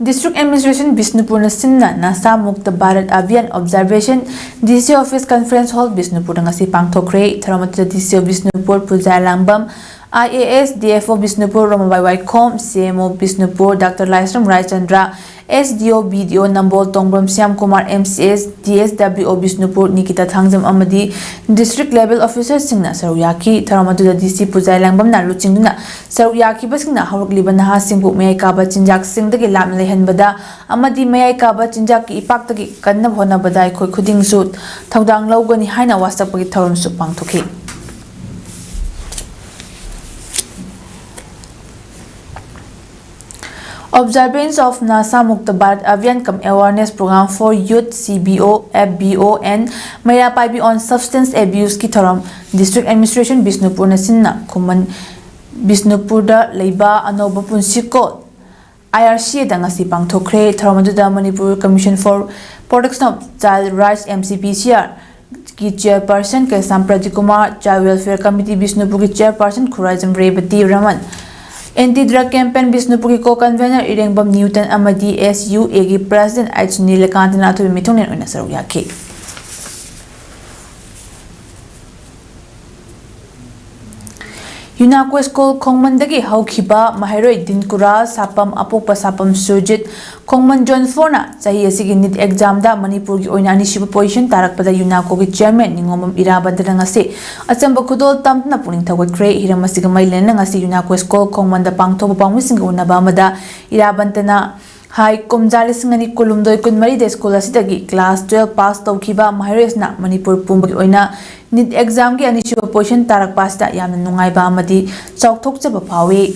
District Administration ꯕꯤꯁꯅꯨꯄꯨꯔꯅ ꯁꯤꯟꯅ ꯅꯁꯥ ꯃꯨꯛꯇ ꯚꯥꯔꯠ ꯑꯚꯤꯌꯥꯟ observation D C office conference hall ꯕꯤꯁꯅꯨꯄꯨꯔꯗ ꯉꯁꯤ ꯄꯥꯡꯊꯣꯛꯈ꯭ꯔꯦ꯫ ꯊꯧꯔꯝ ꯑꯗꯨꯗ D C ꯕꯤꯁꯅꯨꯄꯨꯔ ꯄꯨꯖꯥ ꯂꯥꯡꯕꯝ, IAS DFO ꯕꯤꯁꯅꯨꯄꯨꯔ ꯔꯣꯃꯥꯕꯥꯏ ꯋꯥꯏꯈꯣꯝ, CMO ꯕꯤꯁꯅꯨꯄꯨꯔ ꯗꯥꯛꯇꯔ ꯂꯥꯏꯁ꯭ꯔꯝ ꯔꯥꯏꯆꯟꯗ꯭ꯔ, SDO BDO ꯅꯝꯕꯣꯜ ꯇꯣꯡꯕ꯭ꯔꯝ ꯁ꯭ꯌꯥꯝ ꯀꯨꯃꯥꯔ, MCS DSWO ꯕꯤꯁꯅꯨꯄꯨꯔ ꯅꯤꯀꯤꯇꯥ ꯊꯥꯡꯖꯝ ꯑꯃꯗꯤ district level officerꯁꯤꯡꯅ ꯁꯔꯨꯛ ꯌꯥꯈꯤ꯫ ꯊꯧꯔꯝ ꯑꯗꯨꯗ DC ꯄꯨꯖꯥꯏ ꯂꯥꯡꯕꯝꯅ ꯂꯨꯆꯤꯡꯗꯨꯅ ꯁꯔꯨꯛ ꯌꯥꯈꯤꯕꯁꯤꯡꯅ ꯍꯧꯔꯛꯂꯤꯕ ꯅꯍꯥꯁꯤꯡꯕꯨ ꯃꯌꯥꯏ ꯀꯥꯕ ꯆꯤꯟꯖꯥꯛꯁꯤꯡꯗꯒꯤ ꯂꯥꯞꯅ ꯂꯩꯍꯟꯕꯗ ꯑꯃꯗꯤ ꯃꯌꯥꯏ ꯀꯥꯕ ꯆꯤꯟꯖꯥꯛꯀꯤ ꯏꯄꯥꯛꯇꯒꯤ ꯀꯟꯅꯕ ꯍꯣꯠꯅꯕꯗ ꯑꯩꯈꯣꯏ ꯈꯨꯗꯤꯡꯁꯨ ꯊꯧꯗꯥꯡ ꯂꯧꯒꯅꯤ ꯍꯥꯏꯅ ꯋꯥꯁꯛꯄꯒꯤ ꯊꯧꯔꯝꯁꯨ ꯄꯥꯡꯊꯣꯛꯈꯤ꯫ Observance of Nasha Mukta Bharat Abhiyan cum Awareness Program for Youth, CBO, FBO and ꯃꯩꯔꯥ ꯄꯥꯏꯕꯤ on substance abuseꯀꯤ ꯊꯧꯔꯝ District Administration ꯕꯤꯁꯅꯨꯄꯨꯔꯅ ꯁꯤꯟꯅ ꯈꯨꯃꯟ ꯕꯤꯁꯅꯨꯄꯨꯔꯗ ꯂꯩꯕ ꯑꯅꯧꯕ ꯄꯨꯟꯁꯤꯀꯣ IRCAꯗ ꯉꯁꯤ ꯄꯥꯡꯊꯣꯛꯈ꯭ꯔꯦ꯫ ꯊꯧꯔꯝ ꯑꯗꯨꯗ Manipur Commission for Protection of Child Rights, MCPCR ꯒꯤ chairperson ꯀꯩꯁꯥꯝ Pradeep Kumar, Child Welfare Committee ꯕꯤꯁꯅꯨꯄꯨꯔꯒꯤ chairperson Khuraijam ꯔꯦꯕꯇꯤ Raman, Anti Drug Campaign ꯕꯤꯁꯅꯨꯄꯨꯔꯒꯤ co-convener ꯏꯔꯦꯡꯕꯝ ꯅ꯭ꯌꯨꯇꯟ ꯑꯃꯗꯤ SUAꯒꯤ president H ꯅꯤꯂꯀꯥꯟꯇꯅ ꯑꯊꯣꯏꯕ ꯃꯤꯊꯨꯡꯂꯦꯟ ꯑꯣꯏꯅ ꯁꯔꯨꯛ ꯌꯥꯈꯤ꯫ ꯌꯨꯅꯥꯀꯣ ꯁ꯭ꯀꯨꯜ ꯈꯣꯡꯃꯟꯗꯒꯤ ꯍꯧꯈꯤꯕ ꯃꯍꯩꯔꯣꯏ ꯗꯤꯟꯀꯨꯔꯥ ꯁꯥꯄꯝ, ꯑꯄꯣꯛꯄ ꯁꯥꯄꯝ ꯁꯨꯔꯖꯤꯠ, ꯈꯣꯡꯃꯟ Zone fourꯅ ꯆꯍꯤ ꯑꯁꯤꯒꯤ NEET examꯗ ꯃꯅꯤꯄꯨꯔꯒꯤ ꯑꯣꯏꯅ ꯑꯅꯤꯁꯨꯕ position ꯇꯥꯔꯛꯄꯗ ꯌꯨꯅꯥꯀꯣꯒꯤ chairman ꯅꯤꯉꯣꯝꯕꯝ ꯏꯔꯥꯕꯟꯇꯅ ꯉꯁꯤ ꯑꯆꯝꯕ ꯈꯨꯗꯣꯜ ꯇꯝꯗꯨꯅ ꯄꯨꯛꯅꯤꯡ ꯊꯧꯒꯠꯈ꯭ꯔꯦ꯫ ꯍꯤꯔꯝ ꯑꯁꯤꯒ ꯃꯔꯤ ꯂꯩꯅꯅ ꯉꯁꯤ ꯌꯨꯅꯥꯀꯣ ꯁ꯭ꯀꯨꯜ ꯈꯣꯡꯃꯟꯗ ꯄꯥꯡꯊꯣꯛꯄ ꯄꯥꯎꯃꯤꯁꯤꯡꯒ ꯎꯅꯕ ꯑꯃꯗ ꯏꯔꯥꯕꯟꯇꯅ ꯍꯥꯏ, ꯀꯨꯝꯖꯥ ꯂꯤꯁꯤꯡ ꯑꯅꯤ ꯀꯨꯟꯍꯨꯝꯗꯣꯏ ꯀꯨꯟꯃꯔꯤꯗ ꯁ꯭ꯀꯨꯜ ꯑꯁꯤꯗꯒꯤ class twelve pass ꯇꯧꯈꯤꯕ ꯃꯍꯩꯔꯣꯏ ꯑꯁꯤꯅ ꯃꯅꯤꯄꯨꯔ ꯄꯨꯝꯕꯒꯤ ꯑꯣꯏꯅ NEET examꯒꯤ ꯑꯅꯤꯁꯨꯕ position ꯇꯥꯔꯛꯄ ꯑꯁꯤꯗ ꯌꯥꯝꯅ ꯅꯨꯡꯉꯥꯏꯕ ꯑꯃꯗꯤ ꯆꯥꯎꯊꯣꯛꯆꯕ ꯐꯥꯎꯏ꯫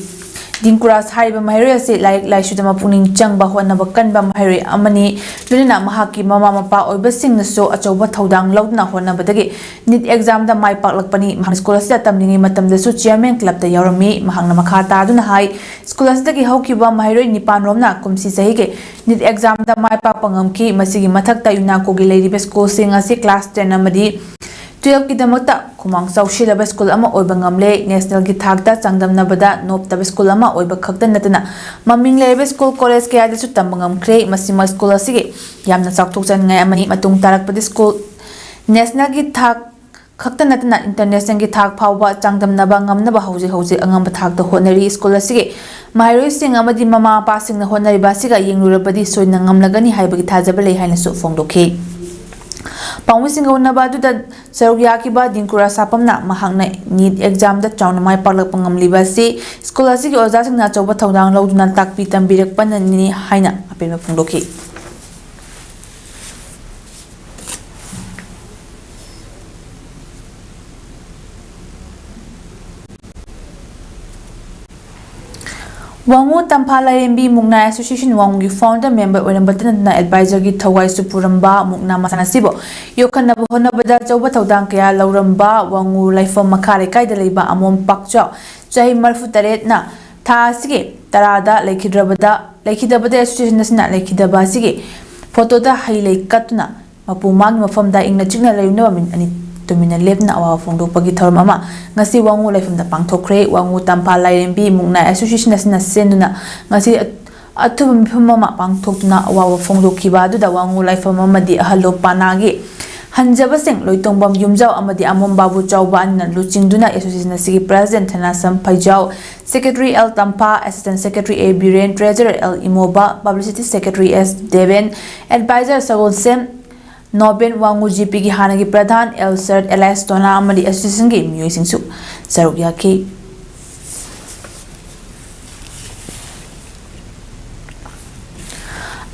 ꯗꯤꯟꯀꯨꯔꯥꯁ ꯍꯥꯏꯔꯤꯕ ꯃꯍꯩꯔꯣꯏ ꯑꯁꯤ ꯂꯥꯏꯔꯤꯛ ꯂꯥꯏꯁꯨꯗ ꯃꯄꯨꯛꯅꯤꯡ ꯆꯪꯕ, ꯍꯣꯠꯅꯕ ꯀꯟꯕ ꯃꯍꯩꯔꯣꯏ ꯑꯃꯅꯤ꯫ ꯂꯣꯏꯅꯅ ꯃꯍꯥꯛꯀꯤ ꯃꯃꯥ ꯃꯄꯥ ꯑꯣꯏꯕꯁꯤꯡꯅꯁꯨ ꯑꯆꯧꯕ ꯊꯧꯗꯥꯡ ꯂꯧꯗꯨꯅ ꯍꯣꯠꯅꯕꯗꯒꯤ NEET examꯗ ꯃꯥꯏ ꯄꯥꯛꯂꯛꯄꯅꯤ꯫ ꯃꯍꯥꯛ ꯁ꯭ꯀꯨꯜ ꯑꯁꯤꯗ ꯇꯝꯂꯤꯉꯩ ꯃꯇꯝꯗꯁꯨ chairman clubꯇ ꯌꯥꯎꯔꯝꯃꯤ꯫ ꯃꯍꯥꯛꯅ ꯃꯈꯥ ꯇꯥꯗꯨꯅ ꯍꯥꯏ, ꯁ꯭ꯀꯨꯜ ꯑꯁꯤꯗꯒꯤ ꯍꯧꯈꯤꯕ ꯃꯍꯩꯔꯣꯏ ꯅꯤꯄꯥꯟ ꯔꯣꯝꯅ ꯀꯨꯝꯁꯤ ꯆꯍꯤꯒꯤ NEET examꯗ ꯃꯥꯏ ꯄꯥꯛꯄ ꯉꯝꯈꯤ꯫ ꯃꯁꯤꯒꯤ ꯃꯊꯛꯇ ꯌꯨꯅꯥꯀꯣꯒꯤ ꯂꯩꯔꯤꯕ ꯁ꯭ꯀꯨꯜꯁꯤꯡ ꯑꯁꯤ class ten ꯑꯃꯗꯤ twelveꯀꯤꯗꯃꯛꯇ ꯈꯨꯃꯥꯡ ꯆꯥꯎꯁꯤꯜꯂꯕ ꯁ꯭ꯀꯨꯜ ꯑꯃ ꯑꯣꯏꯕ ꯉꯝꯂꯦ꯫ Nationalꯒꯤ ꯊꯥꯛꯇ ꯆꯥꯡꯗꯝꯅꯕꯗ ꯅꯣꯞꯇꯕ ꯁ꯭ꯀꯨꯜ ꯑꯃ ꯑꯣꯏꯕ ꯈꯛꯇ ꯅꯠꯇꯅ ꯃꯃꯤꯡ ꯂꯩꯔꯕ ꯁ꯭ꯀꯨꯜ ꯀꯣꯂꯦꯖ ꯀꯌꯥꯗꯁꯨ ꯇꯝꯕ ꯉꯝꯈ꯭ꯔꯦ꯫ ꯃꯁꯤꯃꯛ ꯁ꯭ꯀꯨꯜ ꯑꯁꯤꯒꯤ ꯌꯥꯝꯅ ꯆꯥꯎꯊꯣꯛꯆꯅꯤꯡꯉꯥꯏ ꯑꯃꯅꯤ꯫ ꯃꯇꯨꯡ ꯇꯥꯔꯛꯄꯗ ꯁ꯭ꯀꯨꯜ nationalꯒꯤ ꯊꯥꯛ ꯈꯛꯇ ꯅꯠꯇꯅ internationalꯒꯤ ꯊꯥꯛ ꯐꯥꯎꯕ ꯆꯥꯡꯗꯝꯅꯕ ꯉꯝꯅꯕ ꯍꯧꯖꯤꯛ ꯍꯧꯖꯤꯛ ꯑꯉꯝꯕ ꯊꯥꯛꯇ ꯍꯣꯠꯅꯔꯤ꯫ ꯁ꯭ꯀꯨꯜ ꯑꯁꯤꯒꯤ ꯃꯍꯩꯔꯣꯏꯁꯤꯡ ꯑꯃꯗꯤ ꯃꯃꯥ ꯃꯄꯥꯁꯤꯡꯅ ꯍꯣꯠꯅꯔꯤꯕ ꯑꯁꯤꯒ ꯌꯦꯡꯂꯨꯔꯕꯗꯤ ꯁꯣꯏꯗꯅ ꯉꯝꯂꯒꯅꯤ ꯍꯥꯏꯕꯒꯤ ꯊꯥꯖꯕ ꯂꯩ ꯍꯥꯏꯅꯁꯨ ꯐꯣꯡꯗꯣꯛꯈꯤ꯫ ꯄꯥꯎꯃꯤꯁꯤꯡꯒ ꯎꯅꯕ ꯑꯗꯨꯗ ꯁꯔꯨꯛ ꯌꯥꯈꯤꯕ ꯗꯤꯡꯀꯨꯔꯥ ꯁꯥꯄꯝꯅ ꯃꯍꯥꯛꯅ NEET examꯗ ꯆꯥꯎꯅ ꯃꯥꯏ ꯄꯥꯛꯂꯛꯄ ꯉꯝꯂꯤꯕ ꯑꯁꯤ ꯁ꯭ꯀꯨꯜ ꯑꯁꯤꯒꯤ ꯑꯣꯖꯥꯁꯤꯡꯅ ꯑꯆꯧꯕ ꯊꯧꯗꯥꯡ ꯂꯧꯗꯨꯅ ꯇꯥꯛꯄꯤ ꯇꯝꯕꯤꯔꯛꯄꯅꯅꯤ ꯍꯥꯏꯅ ꯑꯄꯦꯟꯕ ꯐꯣꯡꯗꯣꯛꯈꯤ꯫ ꯋꯥꯉꯨ ꯇꯝꯐꯥ ꯂꯥꯏꯔꯦꯝꯕꯤ ꯃꯨꯛꯅꯥ Association ꯋꯥꯉꯨꯒꯤ founder member ꯑꯣꯏꯔꯝꯕꯇ ꯅꯠꯇꯅ advisorꯒꯤ ꯊꯧꯋꯥꯏꯁꯨ ꯄꯨꯔꯝꯕ ꯃꯨꯛꯅꯥ ꯃꯁꯥꯟꯅ ꯑꯁꯤꯕꯨ ꯌꯣꯛꯈꯠꯅꯕ ꯍꯣꯠꯅꯕꯗ ꯑꯆꯧꯕ ꯊꯧꯗꯥꯡ ꯀꯌꯥ ꯂꯧꯔꯝꯕ ꯋꯥꯉꯨ ꯂꯥꯏꯐꯝ ꯃꯈꯥ ꯂꯩꯀꯥꯏꯗ ꯂꯩꯕ ꯑꯃꯣꯝ ꯄꯥꯛꯆꯥꯎ ꯆꯍꯤ ꯃꯔꯤꯐꯨ ꯇꯔꯦꯠꯅ ꯊꯥ ꯑꯁꯤꯒꯤ ꯇꯔꯥꯗ ꯂꯩꯈꯤꯗ꯭ꯔꯕꯗ, ꯂꯩꯈꯤꯗꯕꯗ association ꯑꯁꯤꯅ ꯂꯩꯈꯤꯗꯕ ꯑꯁꯤꯒꯤ photoꯗ ꯍꯩ ꯂꯩ ꯀꯠꯇꯨꯅ ꯃꯄꯨ ꯃꯥꯒꯤ ꯃꯐꯝꯗ ꯏꯪꯅ ꯆꯤꯛꯅ ꯂꯩꯔꯨꯅꯕ ꯃꯤꯅꯤꯠ ꯑꯅꯤ ꯇꯨꯃꯤꯟꯅ ꯂꯦꯞꯇꯨꯅ ꯑꯋꯥꯕ ꯐꯣꯡꯗꯣꯛꯄꯒꯤ ꯊꯧꯔꯝ ꯑꯃ ꯉꯁꯤ ꯋꯥꯉꯨ ꯂꯥꯏꯐꯝꯗ ꯄꯥꯡꯊꯣꯛꯈ꯭ꯔꯦ꯫ ꯋꯥꯉꯨ ꯇꯝꯐꯥ ꯂꯥꯏꯔꯦꯝꯕꯤ ꯃꯨꯛꯅꯥ Association ꯑꯁꯤꯅ ꯁꯦꯝꯗꯨꯅ ꯉꯁꯤ ꯑꯊꯨꯕ ꯃꯤꯐꯝ ꯑꯃ ꯄꯥꯡꯊꯣꯛꯇꯨꯅ ꯑꯋꯥꯕ ꯐꯣꯡꯗꯣꯛꯈꯤꯕ ꯑꯗꯨꯗ ꯋꯥꯉꯨ ꯂꯥꯏꯐꯝ ꯑꯃꯗꯤ ꯑꯍꯜꯂꯣ ꯄꯥꯅꯥꯒꯤ ꯍꯟꯖꯕꯁꯤꯡ ꯂꯣꯏꯇꯣꯡꯕꯝ ꯌꯨꯝꯖꯥꯎ ꯑꯃꯗꯤ ꯑꯃꯣꯝ ꯕꯥꯕꯨ ꯆꯥꯎꯕ ꯑꯅꯤꯅ ꯂꯨꯆꯤꯡꯗꯨꯅ association ꯑꯁꯤꯒꯤ president ꯊꯦꯅꯥꯁꯝ ꯐꯩꯖꯥꯎ, secretary L Tampha, assistant secretary A Biren, treasurer L ꯏꯃꯣꯕ, publicity secretary S Deben, advisor ꯁꯒꯣꯜꯁꯦꯝ ꯅꯣꯕꯦꯟ, ꯋꯥꯉꯨ ꯖꯤꯄꯤꯒꯤ ꯍꯥꯟꯅꯒꯤ ꯄ꯭ꯔꯙꯥꯟ L ꯁꯔꯠ ꯑꯦꯂꯥꯏꯁ ꯇꯣꯅꯥ ꯑꯃꯗꯤ associationꯒꯤ ꯃꯤꯑꯣꯏꯁꯤꯡꯁꯨ ꯁꯔꯨꯛ ꯌꯥꯈꯤ꯫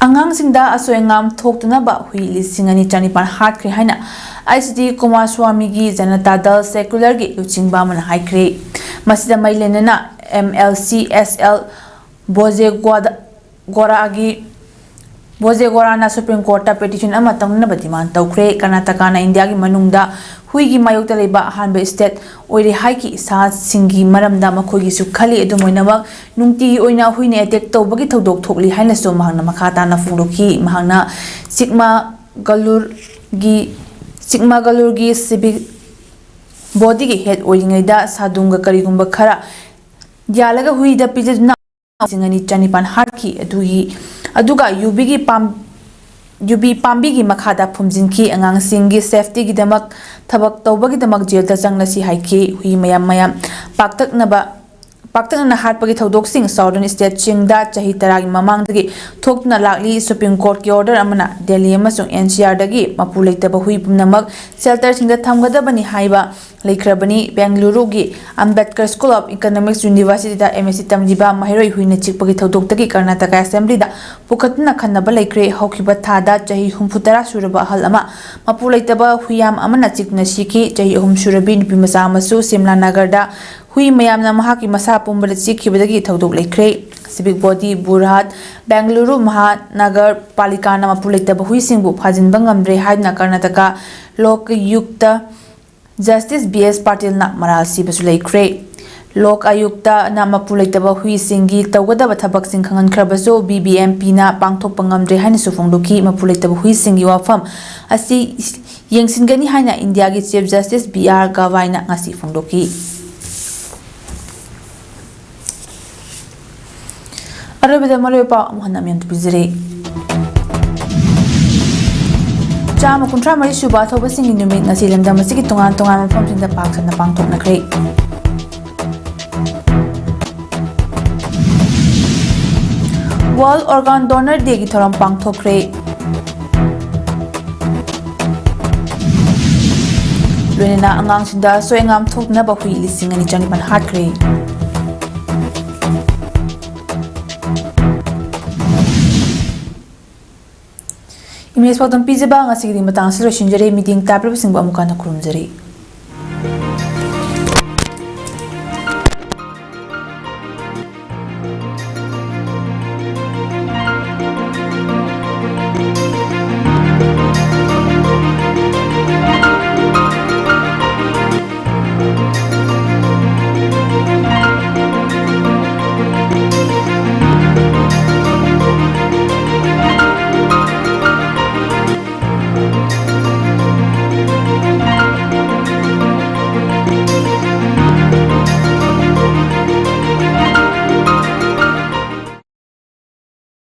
ꯑꯉꯥꯡꯁꯤꯡꯗ ꯑꯁꯣꯏ ꯑꯉꯥꯝ ꯊꯣꯛꯇꯅꯕ ꯍꯨꯏ ꯂꯤꯁꯤꯡ ꯑꯅꯤ ꯆꯅꯤꯄꯥꯟ ꯍꯥꯠꯈ꯭ꯔꯦ ꯍꯥꯏꯅ ꯑꯩꯆ ꯗꯤ ꯀꯨꯃꯥꯔꯁ꯭ꯋꯥꯃꯤꯒꯤ ꯖꯅꯇꯥ ꯗꯜ secularꯒꯤ ꯂꯨꯆꯤꯡꯕ ꯑꯃꯅ ꯍꯥꯏꯈ꯭ꯔꯦ꯫ ꯃꯁꯤꯗ ꯃꯔꯤ ꯂꯩꯅꯅ M L C S L ꯕꯣꯖꯦꯒ꯭ꯋꯥꯗ ꯒꯣꯔꯥꯒꯤ, ꯕꯣꯖꯦꯒꯣꯔꯥꯅ Supreme Courtꯇ petition ꯑꯃ ꯇꯧꯅꯅꯕ demand ꯇꯧꯈ꯭ꯔꯦ꯫ ꯀꯔꯅꯥꯇꯀꯥꯅ ꯏꯟꯗꯤꯌꯥꯒꯤ ꯃꯅꯨꯡꯗ ꯍꯨꯏꯒꯤ ꯃꯥꯌꯣꯛꯇ ꯂꯩꯕ ꯑꯍꯥꯟꯕ state ꯑꯣꯏꯔꯦ ꯍꯥꯏꯈꯤ꯫ ꯁꯥꯁꯤꯡꯒꯤ ꯃꯔꯝꯗ ꯃꯈꯣꯏꯒꯤꯁꯨ ꯈꯜꯂꯤ꯫ ꯑꯗꯨꯝ ꯑꯣꯏꯅꯃꯛ, ꯅꯨꯡꯇꯤꯒꯤ ꯑꯣꯏꯅ ꯍꯨꯏꯅ attack ꯇꯧꯕꯒꯤ ꯊꯧꯗꯣꯛ ꯊꯣꯛꯂꯤ ꯍꯥꯏꯅꯁꯨ ꯃꯍꯥꯛꯅ ꯃꯈꯥ ꯇꯥꯅ ꯐꯣꯡꯗꯣꯛꯈꯤ꯫ ꯃꯍꯥꯛꯅ ꯆꯤꯛꯃꯥꯒꯂꯨꯔꯒꯤ, ꯆꯤꯛꯃꯥꯒꯂꯨꯔꯒꯤ civic bodyꯒꯤ head ꯑꯣꯏꯔꯤꯉꯩꯗ ꯁꯥꯗꯨꯡꯒ ꯀꯔꯤꯒꯨꯝꯕ ꯈꯔ ꯌꯥꯜꯂꯒ ꯍꯨꯏꯗ ꯄꯤꯖꯗꯨꯅ ꯂꯤꯁꯤꯡ ꯑꯅꯤ ꯆꯅꯤꯄꯥꯟ ꯍꯥꯠꯈꯤ꯫ ꯑꯗꯨꯒꯤ, ꯑꯗꯨꯒ ꯌꯨꯕꯤꯒꯤ ꯄꯥꯝ-, ꯌꯨꯕꯤ ꯄꯥꯝꯕꯤꯒꯤ ꯃꯈꯥꯗ ꯐꯨꯝꯖꯤꯟꯈꯤ꯫ ꯑꯉꯥꯡꯁꯤꯡꯒꯤ safetyꯒꯤꯗꯃꯛ ꯊꯕꯛ ꯇꯧꯕꯒꯤꯗꯃꯛ jailꯗ ꯆꯪꯂꯁꯤ ꯍꯥꯏꯈꯤ꯫ ꯍꯨꯏ ꯃꯌꯥꯝ ꯃꯌꯥꯝ ꯄꯥꯛꯇꯛꯅꯕ ꯄꯥꯛꯇꯛꯅꯅ ꯍꯥꯠꯄꯒꯤ ꯊꯧꯗꯣꯛꯁꯤꯡ Southern stateꯁꯤꯡꯗ ꯆꯍꯤ ꯇꯔꯥꯒꯤ ꯃꯃꯥꯡꯗꯒꯤ ꯊꯣꯛꯇꯨꯅ ꯂꯥꯛꯂꯤ꯫ Supreme Courtꯀꯤ order ꯑꯃꯅ Delhi ꯑꯃꯁꯨꯡ NCRꯗꯒꯤ ꯃꯄꯨ ꯂꯩꯇꯕ ꯍꯨꯏ ꯄꯨꯝꯅꯃꯛ shelterꯁꯤꯡꯗ ꯊꯝꯒꯗꯕꯅꯤ ꯍꯥꯏꯕ ꯂꯩꯈ꯭ꯔꯕꯅꯤ꯫ ꯕꯦꯡꯒꯂꯨꯔꯨꯒꯤ Ambedkar School of Economics Universityꯗ MSc ꯇꯝꯂꯤꯕ ꯃꯍꯩꯔꯣꯏ ꯍꯨꯏꯅ ꯆꯤꯛꯄꯒꯤ ꯊꯧꯗꯣꯛꯇꯒꯤ ꯀꯔꯅꯥꯇꯀꯥ Assemblyꯗ ꯄꯨꯈꯠꯇꯨꯅ ꯈꯟꯅꯕ ꯂꯩꯈ꯭ꯔꯦ꯫ ꯍꯧꯈꯤꯕ ꯊꯥꯗ ꯆꯍꯤ ꯍꯨꯝꯐꯨꯇꯔꯥ ꯁꯨꯔꯕ ꯑꯍꯜ ꯑꯃ ꯃꯄꯨ ꯂꯩꯇꯕ ꯍꯨꯏꯌꯥꯝ ꯑꯃꯅ ꯆꯤꯛꯇꯨꯅ ꯁꯤꯈꯤ꯫ ꯆꯍꯤ ꯑꯍꯨꯝ ꯁꯨꯔꯕꯤ ꯅꯨꯄꯤ ꯃꯆꯥ ꯑꯃꯁꯨ ꯁꯤꯝꯂꯥ ꯅꯒꯔꯗ ꯍꯨꯏ ꯃꯌꯥꯝꯅ ꯃꯍꯥꯛꯀꯤ ꯃꯁꯥ ꯄꯨꯝꯕꯗ ꯆꯤꯛꯈꯤꯕꯗꯒꯤ ꯊꯧꯗꯣꯛ ꯂꯩꯈ꯭ꯔꯦ꯫ Civic body ꯕꯨꯔꯍꯥꯠ ꯕꯦꯡꯒꯂꯨꯔꯨ ꯃꯍꯥꯅꯒꯔ ꯄꯥꯂꯤꯀꯥꯅ ꯃꯄꯨ ꯂꯩꯇꯕ ꯍꯨꯏꯁꯤꯡꯕꯨ ꯐꯥꯖꯤꯟꯕ ꯉꯝꯗ꯭ꯔꯦ ꯍꯥꯏꯗꯨꯅ ꯀꯔꯅꯥꯇꯀꯥ ꯂꯣꯀꯌꯨꯛꯇ Justice B S ꯄꯥꯇꯤꯜꯅ ꯃꯔꯥꯜ ꯁꯤꯕꯁꯨ ꯂꯩꯈ꯭ꯔꯦ꯫ ꯂꯣꯛ ꯑꯌꯨꯛꯇꯅ ꯃꯄꯨ ꯂꯩꯇꯕ ꯍꯨꯏꯁꯤꯡꯒꯤ ꯇꯧꯒꯗꯕ ꯊꯕꯛꯁꯤꯡ ꯈꯪꯍꯟꯈ꯭ꯔꯕꯁꯨ BBMPꯅ ꯄꯥꯡꯊꯣꯛꯄ ꯉꯝꯗ꯭ꯔꯦ ꯍꯥꯏꯅꯁꯨ ꯐꯣꯡꯗꯣꯛꯈꯤ꯫ ꯃꯄꯨ ꯂꯩꯇꯕ ꯍꯨꯏꯁꯤꯡꯒꯤ ꯋꯥꯐꯝ ꯑꯁꯤ ꯌꯦꯡꯁꯤꯟꯒꯅꯤ ꯍꯥꯏꯅ ꯏꯟꯗꯤꯌꯥꯒꯤ Chief Justice B R ꯒꯋꯥꯏꯅ ꯉꯁꯤ ꯐꯣꯡꯗꯣꯛꯈꯤ꯫ ꯑꯔꯣꯏꯕꯗ ꯃꯔꯨꯑꯣꯏꯕ ꯄꯥꯎ ꯑꯃꯨꯛ ꯍꯟꯅ ꯃꯌꯥꯝꯗ ꯄꯤꯖꯔꯤ꯫ ꯆꯥꯝꯃ ꯀꯨꯟꯊ꯭ꯔꯥ ꯃꯔꯤ ꯁꯨꯕ ꯊꯧꯕꯁꯤꯡꯒꯤ ꯅꯨꯃꯤꯠ ꯉꯁꯤ ꯂꯝꯗꯝ ꯑꯁꯤꯒꯤ ꯇꯣꯉꯥꯟ ꯇꯣꯉꯥꯟꯕ ꯃꯐꯝꯁꯤꯡꯗ ꯄꯥꯛ ꯁꯟꯅ ꯄꯥꯡꯊꯣꯛꯅꯈ꯭ꯔꯦ꯫ World Organ Donor Dayꯒꯤ ꯊꯧꯔꯝ ꯄꯥꯡꯊꯣꯛꯈ꯭ꯔꯦ꯫ ꯂꯣꯏꯅꯅ ꯑꯉꯥꯡꯁꯤꯡꯗ ꯑꯁꯣꯏ ꯑꯉꯥꯝ ꯊꯣꯛꯇꯅꯕ ꯍꯨꯏ ꯂꯤꯁꯤꯡ ꯑꯅꯤ ꯆꯅꯤꯄꯥꯟ ꯍꯥꯠꯈ꯭ꯔꯦ꯫ ꯏꯃꯦꯖ ꯄꯥꯎꯗꯝ ꯄꯤꯖꯕ ꯉꯁꯤꯒꯤꯗꯤ ꯃꯇꯥꯡ ꯑꯁꯤꯗ ꯂꯣꯏꯁꯤꯟꯖꯔꯦ꯫ ꯃꯤꯠꯌꯦꯡ ꯇꯥꯕꯤꯔꯕꯁꯤꯡꯕꯨ ꯑꯃꯨꯛ ꯍꯟꯅ ꯈꯨꯔꯨꯝꯖꯔꯤ꯫